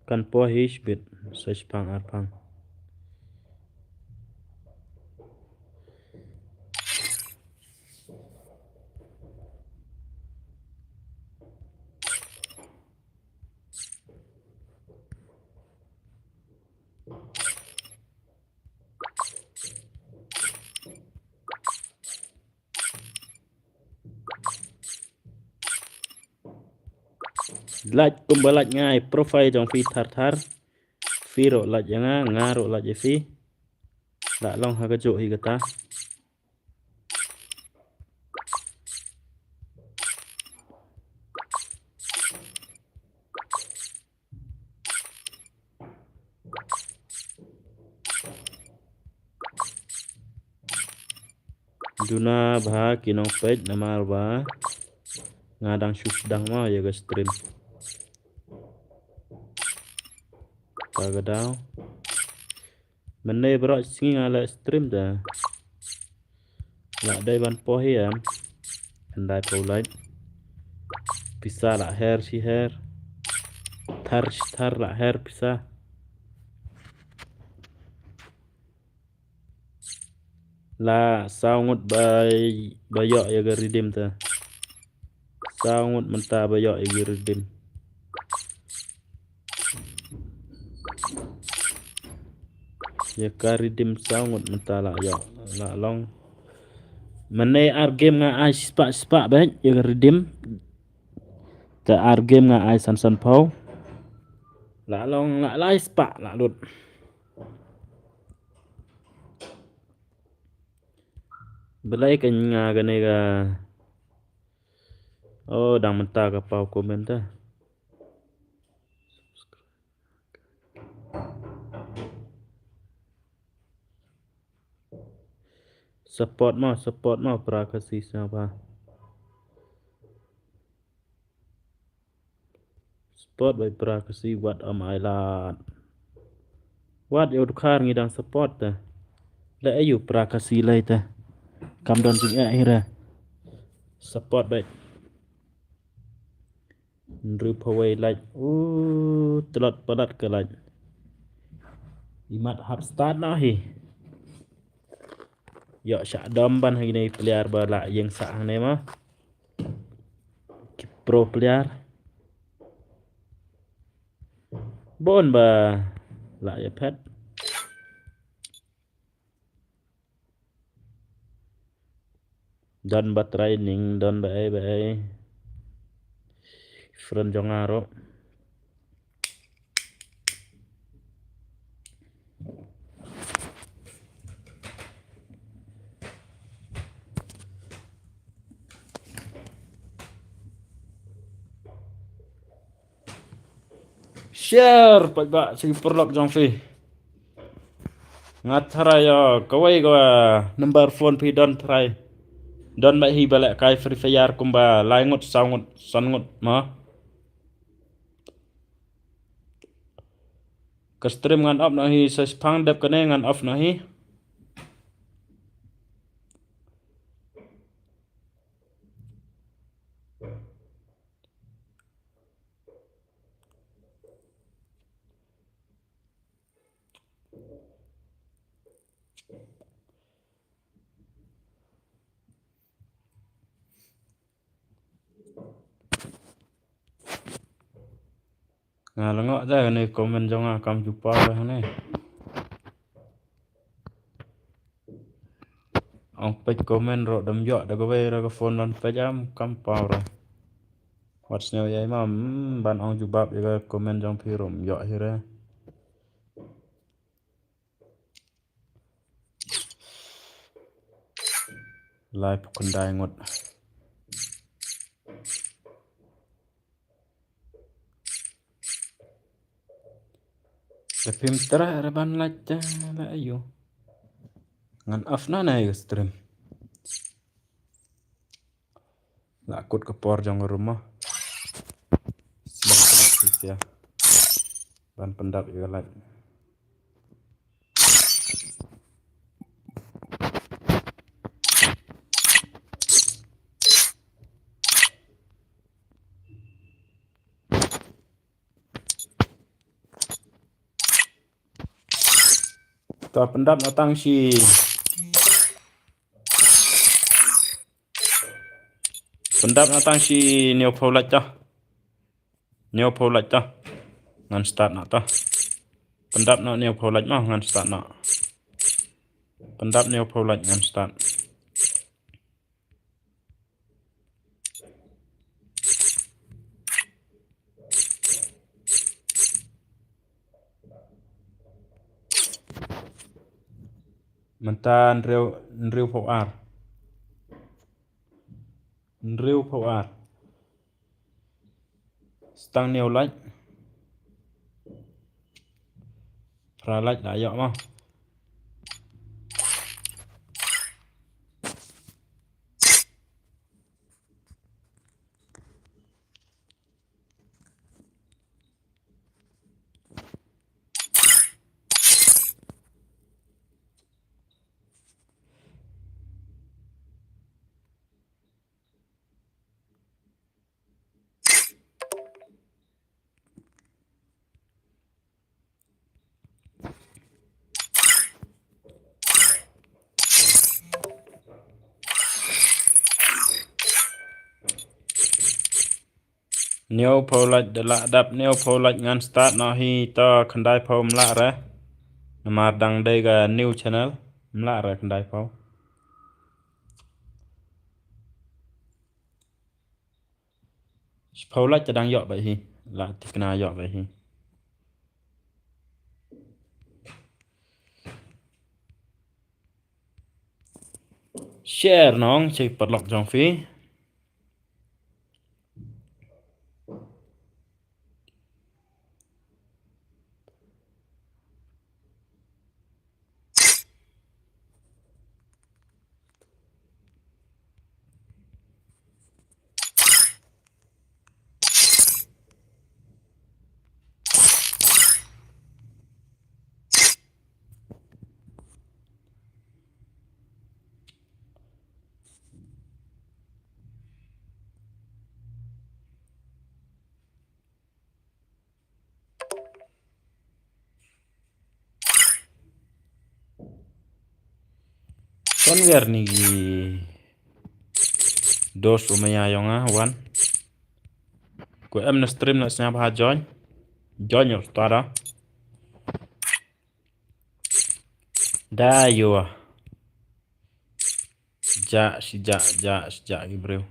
Kan poi hi shibit, sa shipang arpang. Lait kumba lait nga ïa profile jong phi thar thar. Phi ruh lait ïa nga, nga ruh lait ïa phi. La long ha kajuh hi kata. Duna bha ki nongpeit namar ba nga dang shu sdang mo ïa ka stream. Ka ka daw. Mynne baroh sngi nga leh stream da. La dei ban poi hi em. Khyndai phew lait. Pisa la her shi her. Thar shi thar la her pisa. La saw ngut ba, ba ïoh ïa ka redeem te. Saw ngut mynta ba ïoh ïa ka redeem. Ïa ka redeem saw ngut mynta la ïoh. La long. Mynne ar game nga ai shispah shispah bad ïa ka redeem. Te ar game nga ai san san phew. La long la lai spah la lut. Balei ka nga kane ka. Oh, dang mynta ka paw comment ta. Support mo, support mo, pra Khasi sngewbha. Support bad pra Khasi wat am ai lad. Wat ïa u dkhar ngi dang support te. Leh aïu pra Khasi lei te. Kam don jingeh hi re. Support bad. Hynriew phew wei lait. U tlot palat ka lait. Imat hap start noh hi. Ïoh shah dom ban hangne player ba la ïeng sah hangne ma. Ki pro player. Bon ba la ïa phet. Don ba training, don ba ei ba ei. Friend jong nga ruh. Share pat ba sha ki paralok jong phi. Nga tharai ïa kawei ka number phone phi don tharai. Don ba hi ba leh kai Free Fire kumba lai ngut, saw ngut, san ngut ma. Ka stream ngan off noh hi, sa shipang dep kane ngan off noh hi. Nga la ngok da kane comment jong nga kam ju paw da kane. Ong peit comment ruh dam ïoh da kawei ra ka phone ban peit am kam paw ra. Wat sñiaw ïa i mam, mm, ban ong jubab ïa ka comment jong phi ruh ym ïoh hi re. Lai pukun dai ngut. Da phim tra ra ban lait ta la ayu. Ngan off na na yu stream. La kut ka por jong ka room mo. Shisha ban pyndap ïa ka light. To pyndap na tang shi. Pyndap na tang shi hynñiewphew light to. Hynñiewphew light to. Ngan start na to. Pyndap na hynñiewphew light mo ngan start na. Pyndap hynñiewphew light ngan start. Mynta hynriew, hynriewphew ar. Hynriewphew ar. Stang hynñiew light. Phra light la ïoh mo. Hynñiewphew light da lah dap hynñiewphew light ngan start noh hi to khyndaiphew ym lah re. Namar dang dei ka new channel ym lah re khyndaiphew. Shiphew light te dang ïoh beit hi. Lah thikna ïoh beit hi. Share nong, check paralok jong phi. Ton wer ni gi dos umaya yong nga wan. Ko em na stream na snya ba join. Join yo stada. Da yo. Ja, shi ja, ja, shi ja ki briew.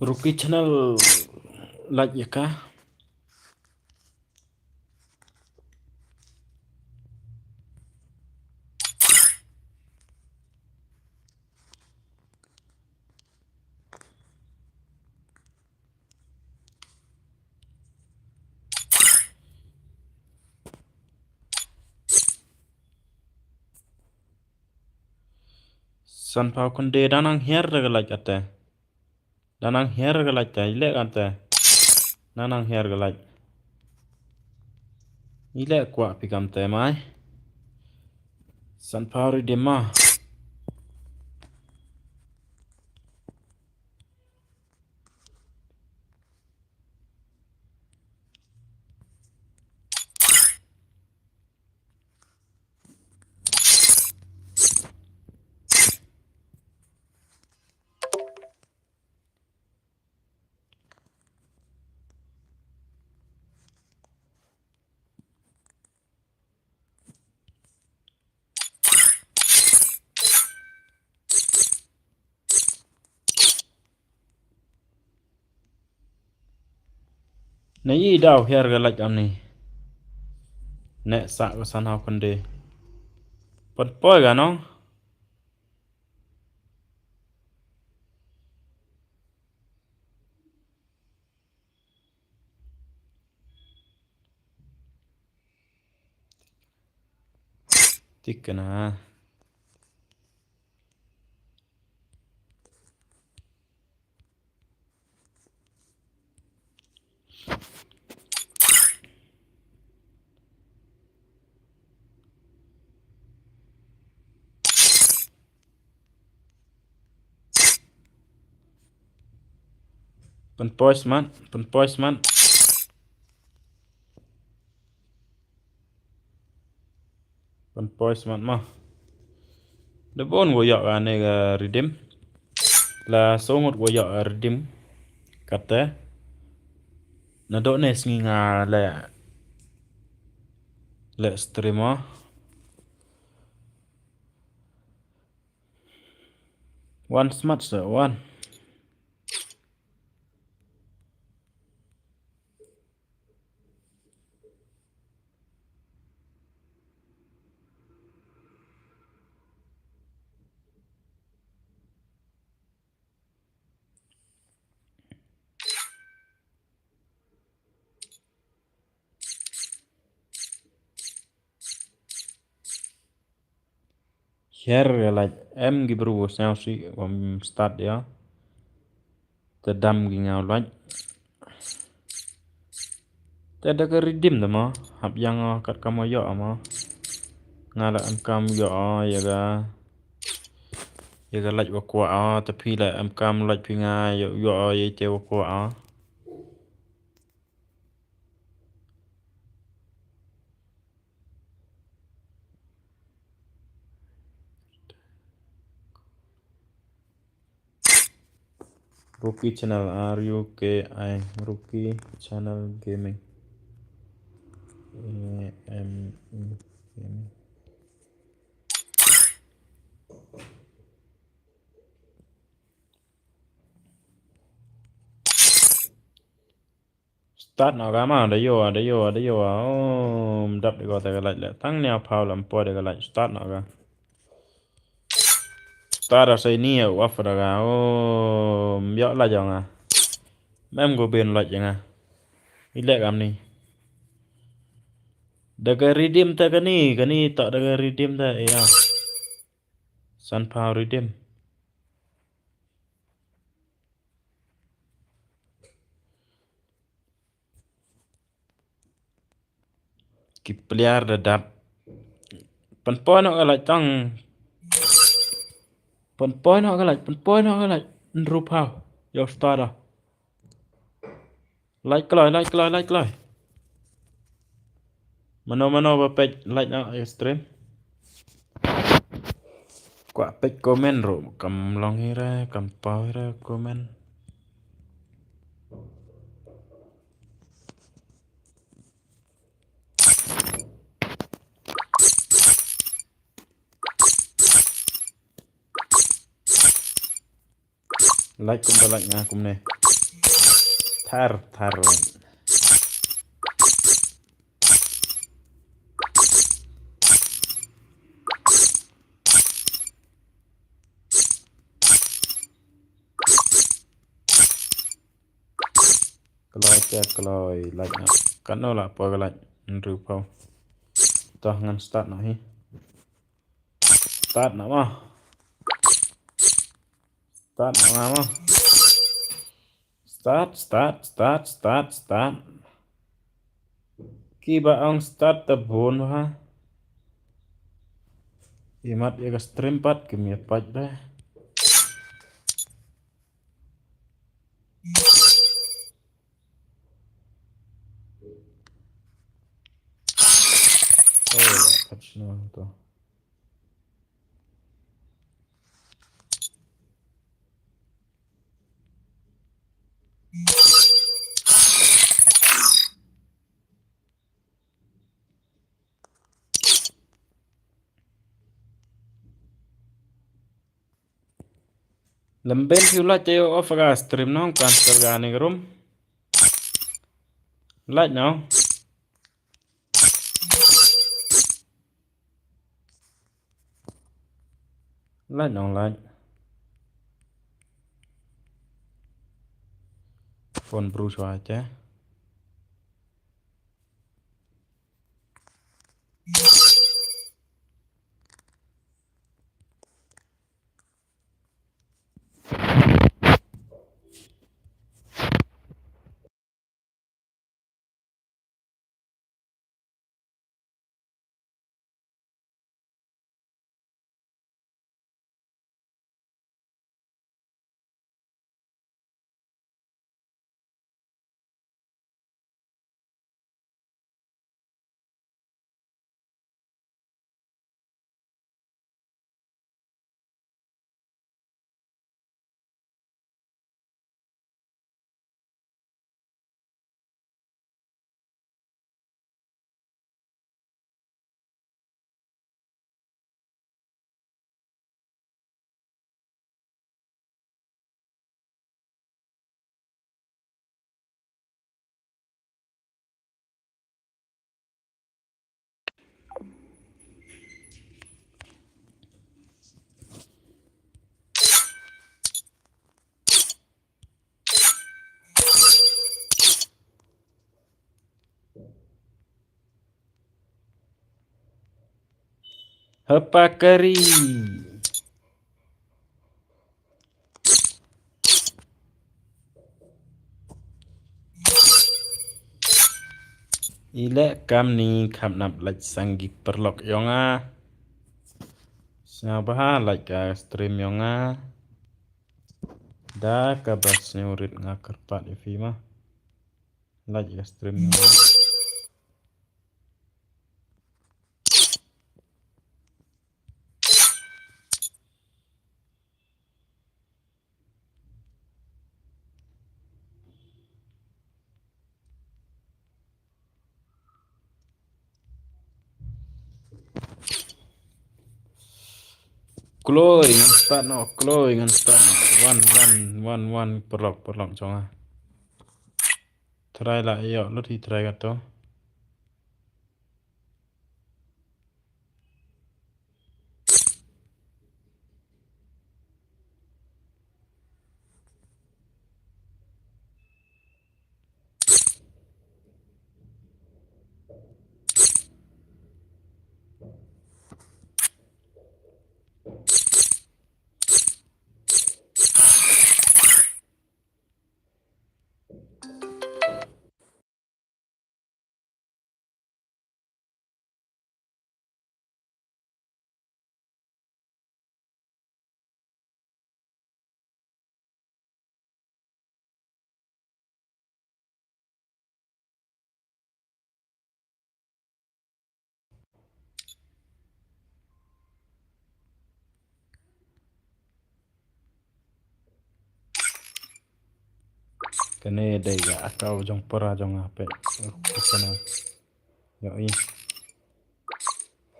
Ruki channel like ïa ka. Sanphew khynde da nang hiar re ka light kata. Da nang hiar re ka light ta, i leh kata. Da nang hiar ka light. Ngi leh kwah phi kam te mai. San phaw redeem ma. Na i daw hiar ga laj amni. Ne sa ko san hau khynde. Pynpoi ga nong. Tik kana. Pynpoi smat, pynpoi smat. Pynpoi smat ma. Da bun ko ïoh kane ka redeem. La sngew ngut ko ïoh ka redeem. Kata. Naduh ne sngi nga leh, leh stream ma. Wan smat sa wan. Share ga laj em ki bru sngew si kum start ïa. Te dam ki ngaw laj. Te da ka redeem da ma hap ïa nga kat kam ïoh ma. Nga la em kam ïoh ïa ga, ïa ga laj wa kwah, te phi la em kam laj phi nga ïoh ïa te wa kwah. Rookie Channel, R U K I, Rookie Channel Gaming. A M E Gaming. Start noh ka ma, da ïoh, da ïoh, da ïoh. Oh, dap da ka laj le. Tang ne phaw lam poi da ka laj. Start noh ka. Start da sai ni ya wa fa da ka. Oh, ïoh laj nga. Mem go ben laj nga. I leh kam ni. Da ka redeem ta ka ni, ka ni ta da ka redeem ta ya. San phaw redeem. Ki player da dap. Pynpoi noh ka laj tang. Pynpoi noh ka laj, pynpoi noh ka laj. Hynriew phaw. Ïoh start da. Laj kloi, laj kloi, laj kloi. Mano mano ba peit laj na stream. Kwah peit comment ruh kam long hi re, kam paw hi re comment. Laj kum ba laj nga kumne. Thar, thar. Kloi te kloi laj nga. Katno la poi ka laj. Hynriew phaw. Tah ngan start noh hi. Start noh ma. Start noh ma. Start, start, start, start, start. Kiba ong start ta bun bha. Imat ïa ka stream pat kim ïa pait re. Oh, ïa, pat shano to. Lem ben phi u lait te ïoh off ka stream nong, transfer ka ne ka room. Lait nong. Lait nong lait. Phone bru shwa te. Hapa kari. Ile kam ni kham nap lait sang ki paralok yong nga. Sngewbha lait ka stream yong nga. Da kaba sngewrit nga kyrpad ïa phi ma. Lait ka stream yong nga. Kloi ngan start noh, kloi ngan start noh. Wan, wan, wan, wan, paralok, paralok jong nga. Try la ïoh lut hi try kato. Kane dei ka account jong para jong nga peit. Rookie channel. Ïohi.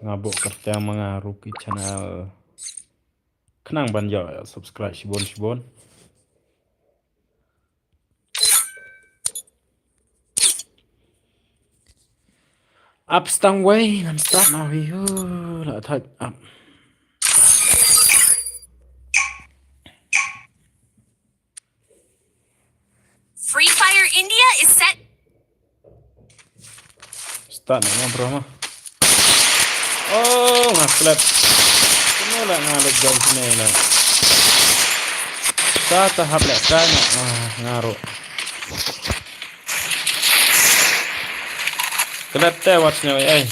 Nga buh kyrteng ma nga Rookie channel. Khnang ban ïoh subscribe shibun shibun. Ap stang wei ngan start noh hi hu la thait ap. Free Fire India is set. Start noh ma bro ma. Oh nga slap. Kane la nga leit jam sini la. Sa ta hap leh kai noh. Ah, nga ruh. Klet te wat sñiaw ei.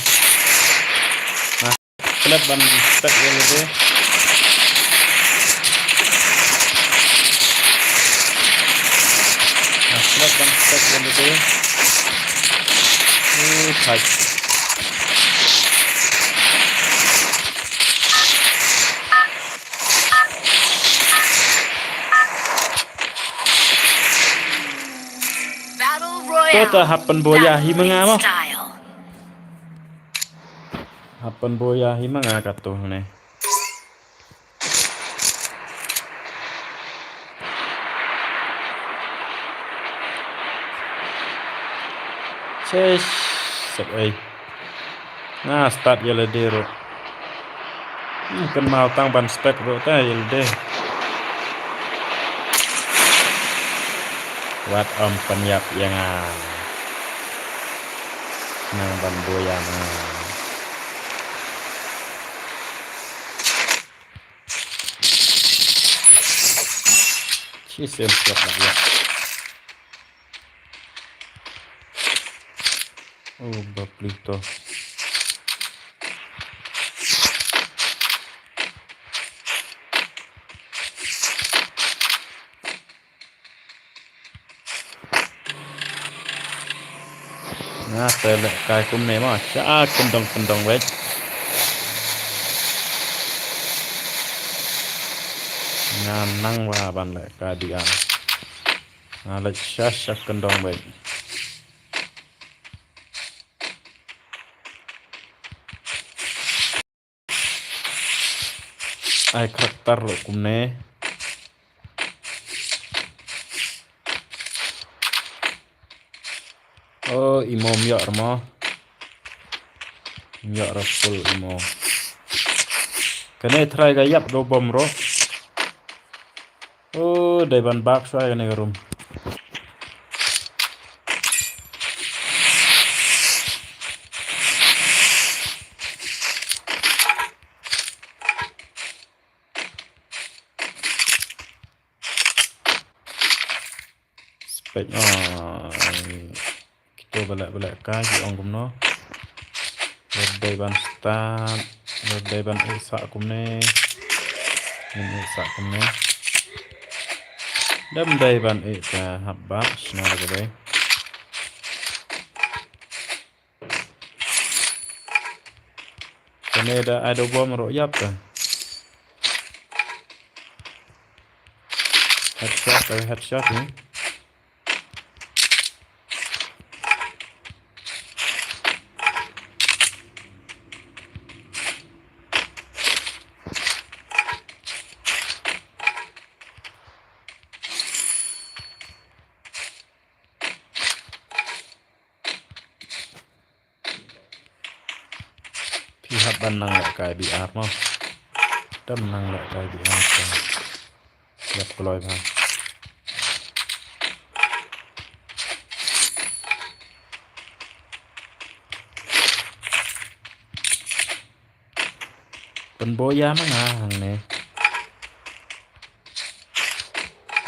Klet ban stack ïa lade. Klet ban stack ïa lade. Thait. Battle Royale. Tota hap pynbua ïa hi ma nga mo. Hap pynbua ïa hi ma nga kato ne. Chesh. Sep ei. Nga start ïa lade ruh. Hmm, kynmaw tang ban stack ruh te ïa lade. Wat ym pynïap ïa nga. Nang ban bua ïa nga. Shi sem siap lah ïa. Oh, bapli to. Nga te lehkai kumne ma, sha kyndong kyndong beit. Nga nang wa ban lehkai biang. Nga leh sha sha kyndong beit. Ai karakter lo kumne. Oh, imo ym ïoh re mo. Ym ïoh re full imo. Kane try ka ïap do bom ro. Oh, dei ban bak shuwa kane ka room. Spek, ah, kito ba leh, ba lehkai ki ong kumno. Lada dei ban start, lada dei ban ïeh sah kumne. Ngin ïeh sah kumne. Lada ym dei ban ïeh te hap ba shna lada dei. Kane da ai da bom ruh ïap te. Headshot, ai headshot ni. Phi hap ban nang lehkai B R mo. Dam nang lehkai B R ka. Ïap kloi bha. Pynbua ïa ma nga hangne.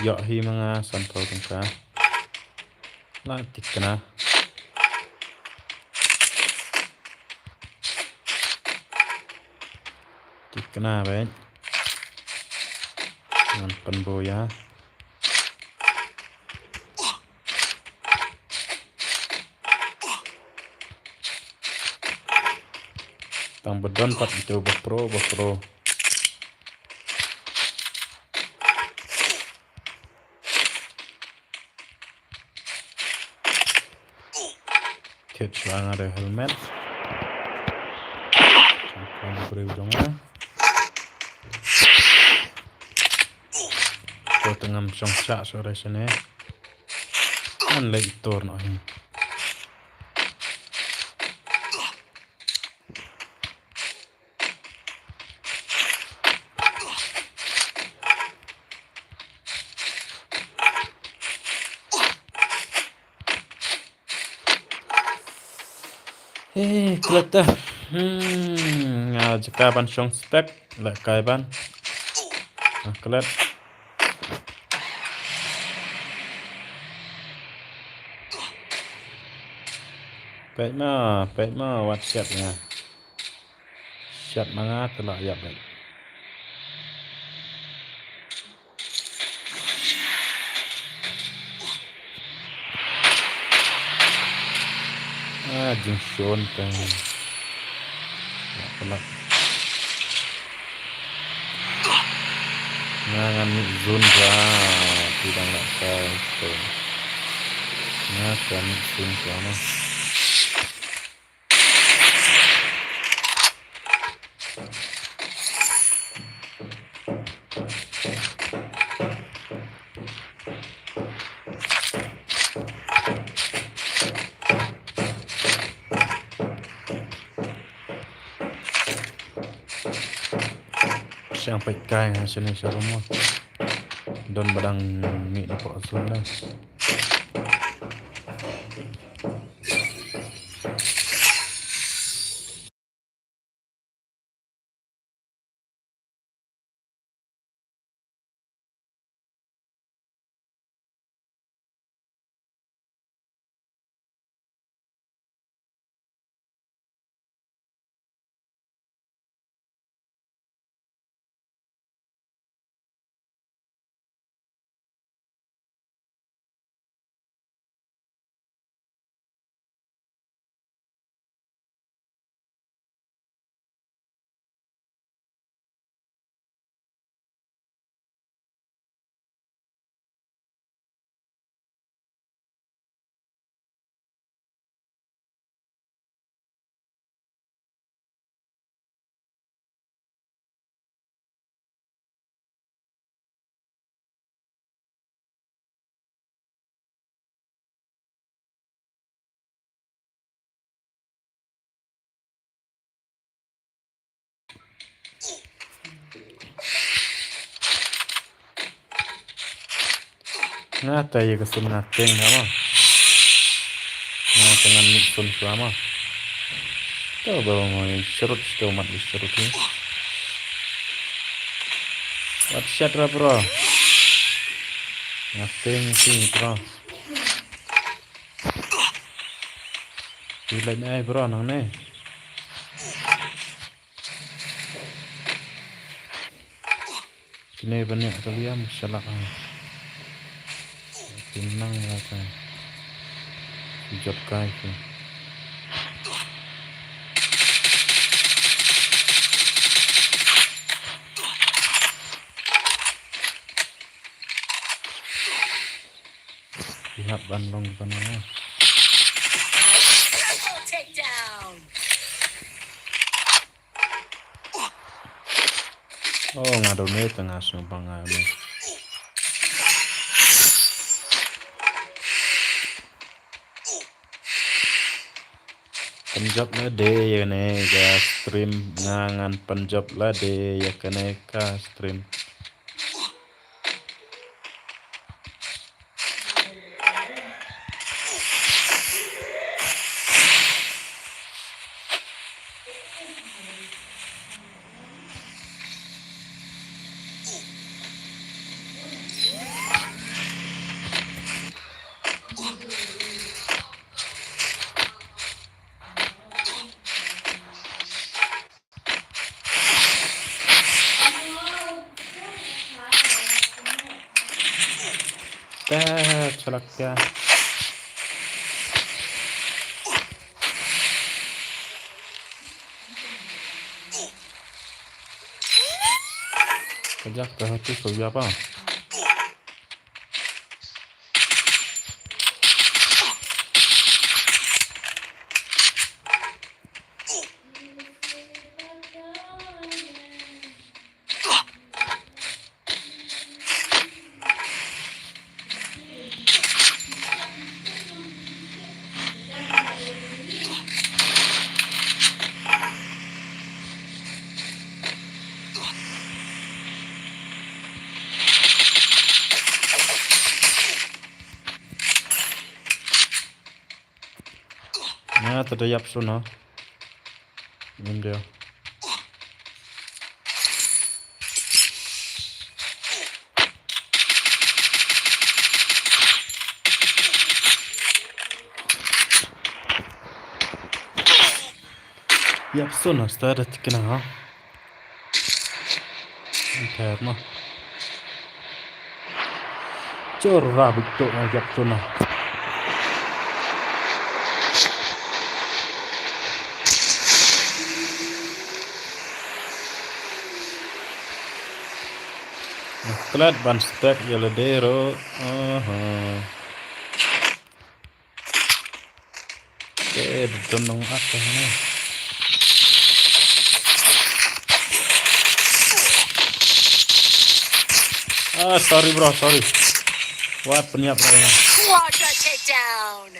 Ïoh hi ma nga sanphew tyngka. La tikna. Tikna beit. Ngan pynbua ïa. Tang ba don pat ito ba pro, ba pro. Kit shuwa nga da helmet. Tang ba briew jong nga. Ko tengam shong shah sore shane. An leh itor no hi. He, klet ta. Hmm, nga jaka ban shong spek, lehkai ban. Ah, klet. Peit ma, peit ma, wat shet nga. Shet ma nga te la ïap beit. Ah, jingshun te. Ïap pala. Nga ngan mih zone ka, ti dang lah kai te. Nga ka mih zone ka ma. Shang peit kai nga shane sha rumo. Don ba dang mih na pok zone da. Nga ta ïa ka sun nga teng ha ma. Nga ta ngan mih sun shuwa ma. To ba mo ïa shrut to mat ïa shrut hi. Wat shat ra bro. Nga teng hi bro. Ti lai ai bro nang ne. Kine ba niah ka liam shalak ha. Ki nang la ka. Ki jot kai ki. Ki hap ban long ban long. Oh, nga do ne tengah snu bang nga ne. Pynjop lade ïa kane ka stream nga ngan pynjop lade ïa kane ka stream. Te chalak ya. Kajak ka hati ko ya pa. Nga ta da yap suna. Ngim deo. Ïap suna stad tikna ha. Ter ma. Chor ra bik to na ïap suna. Klet ban stek ïa lade ruh. Aha. Te don nong at te ne. Ah, sorry bro, sorry. Wat pynïap bro. Quadra takedown.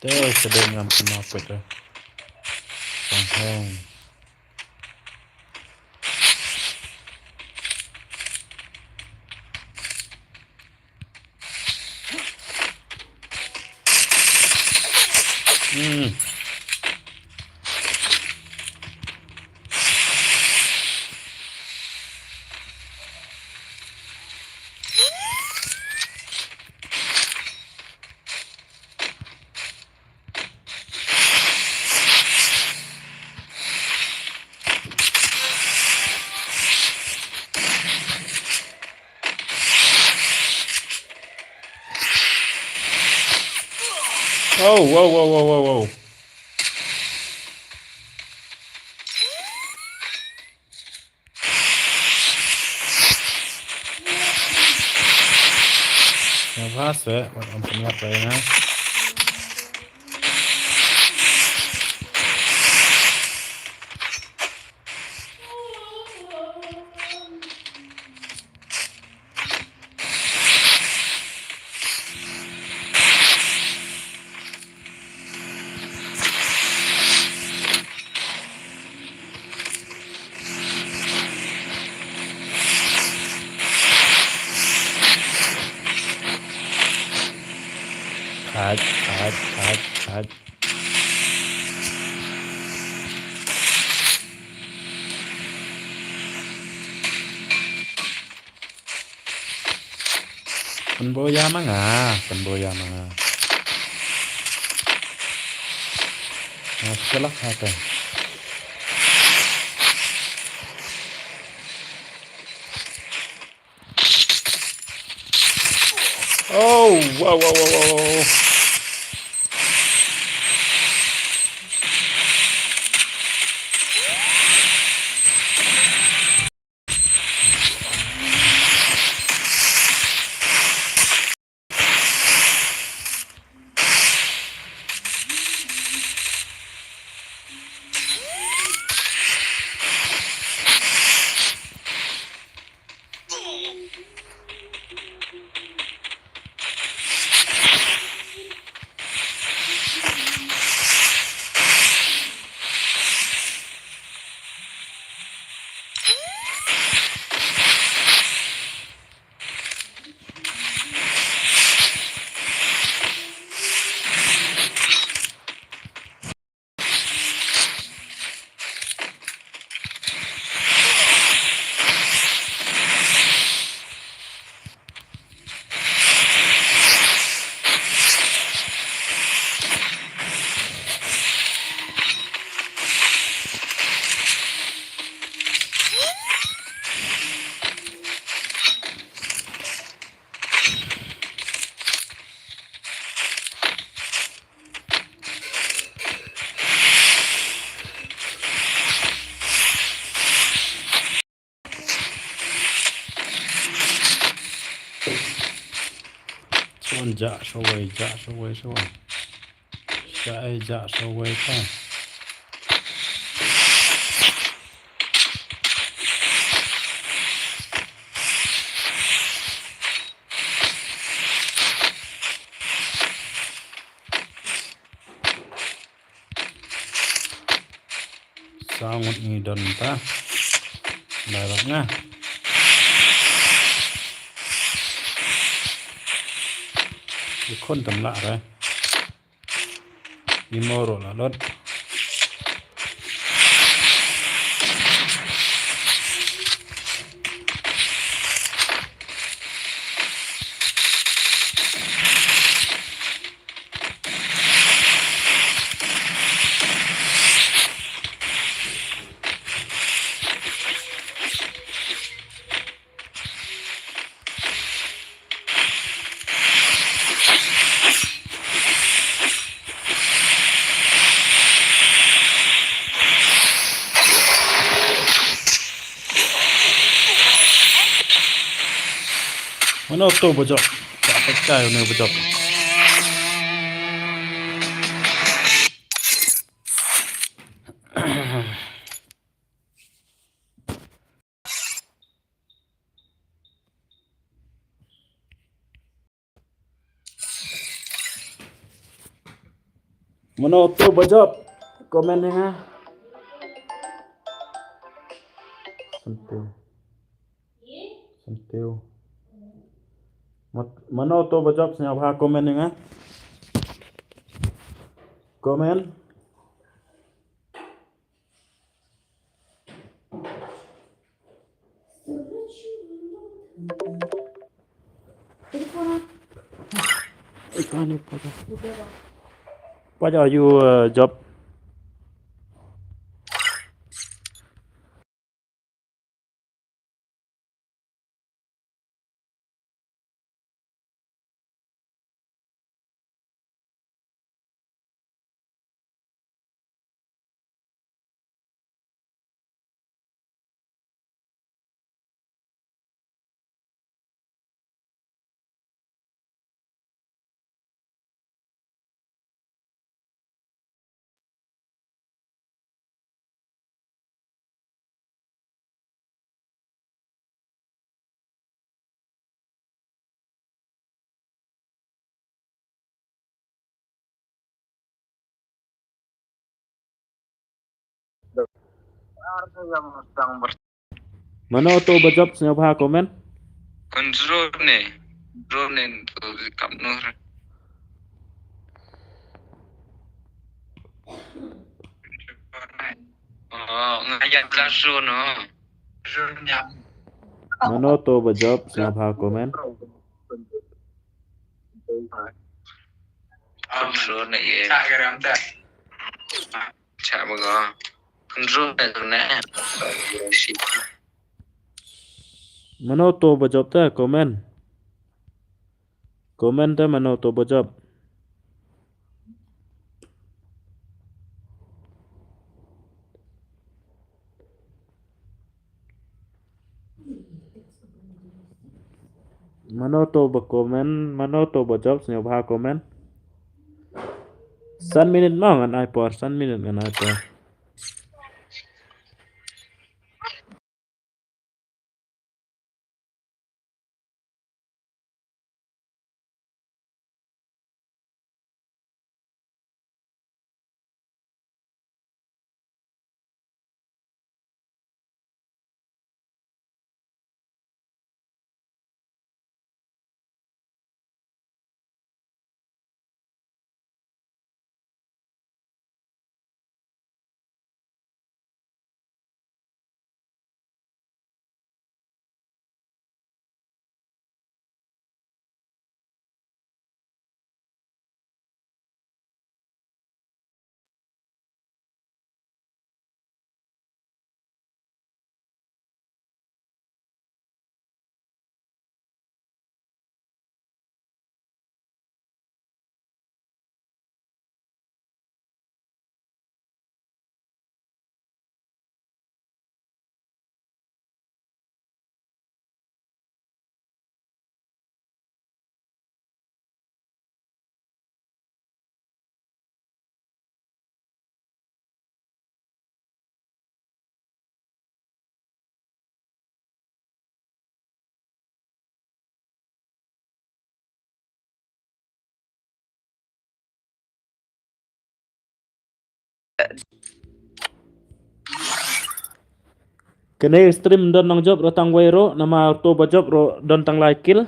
Te sa dei ngam kena pet eh. Sang hong. Hmm. Oh, wow, wow, wow, wow, wow. Nga ba se, wat ong pynïap ba nga. Hide, hide, hide, hide. Pynbor ïa ma nga, pynbor ïa ma nga. Nga shlak ha te. Oh, wow, wow, wow, wow. Shuwa jah shuwa, jah shuwa, shuwa. Jah, jah shuwa ka. Saw ngut ngi don ta. Lai bak nga. Ki khun tam lah re. Imo ruh la lut. Mano to ba jop? Ka pek kai ne ba jop? Mano to ba jop? Comment ïa nga. Santiu. Santiu. Mat-, mano to ba jop, sngewbha comment ïa nga. Comment. Paja ïa u, eh, jop. Mano to ba jop, sngewbha comment. Control ne. Control ne to kam nur. Oh, nga ïa classroom no. Mano to ba jop, sngewbha comment. Control ne ye. Cha ba ga. Control ne to ne. Mano to ba jop te comment. Comment te mano to ba jop. Mano to ba comment, mano to ba jop, sngewbha comment. San minit mo ngan ai por, san minit ngan ai por. Kane stream don nang jop ruh tang wei ruh, namar to ba jop ruh don tang lai kill.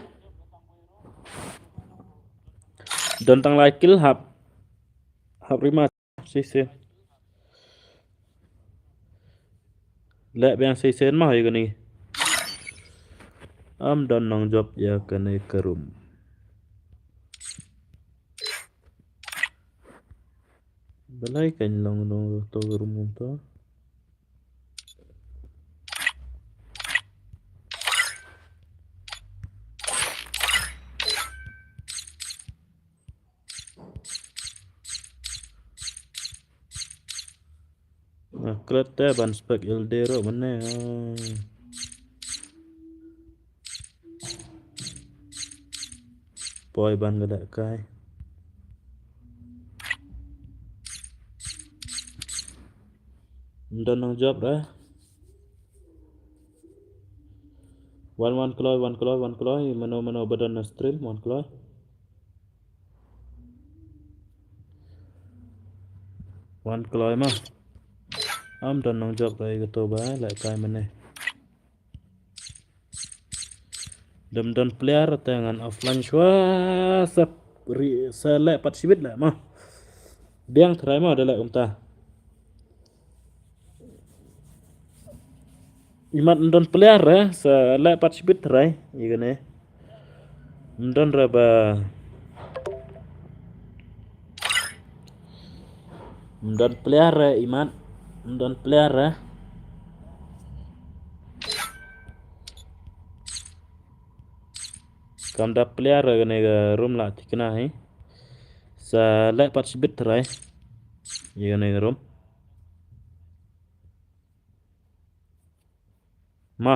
Don tang lai kill hap. Hap ri ma shisien. Leh biang shisien ma ïa kane. Ym don nongjop ïa kane ka room. Balei kan long nong to ka room kumta. Nga klet te ban spek L D ruh mynne. Poi ban ka lehkai. Ym don nongjop re. Wan wan kloi, wan kloi, wan kloi. Mano mano ba don na stream, wan kloi. Wan kloi ma. Ym don nongjop re kato ba lehkai mynne. Dam don player te ngan offline shuwa sa ri sa leh pat shibit leh ma. Biang trai ma da leh kumta. Imat ym don player re sa leh pat shibit trai ïa kane. Ym don re ba ym don player re imat ym don player re. Kam da player re kane ka room la thikna hi. Sa leh pat shibit trai ïa kane ka room. Ma.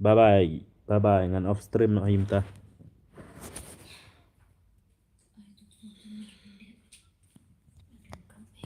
Bye bye. Bye bye ngan off stream noh hi mynta.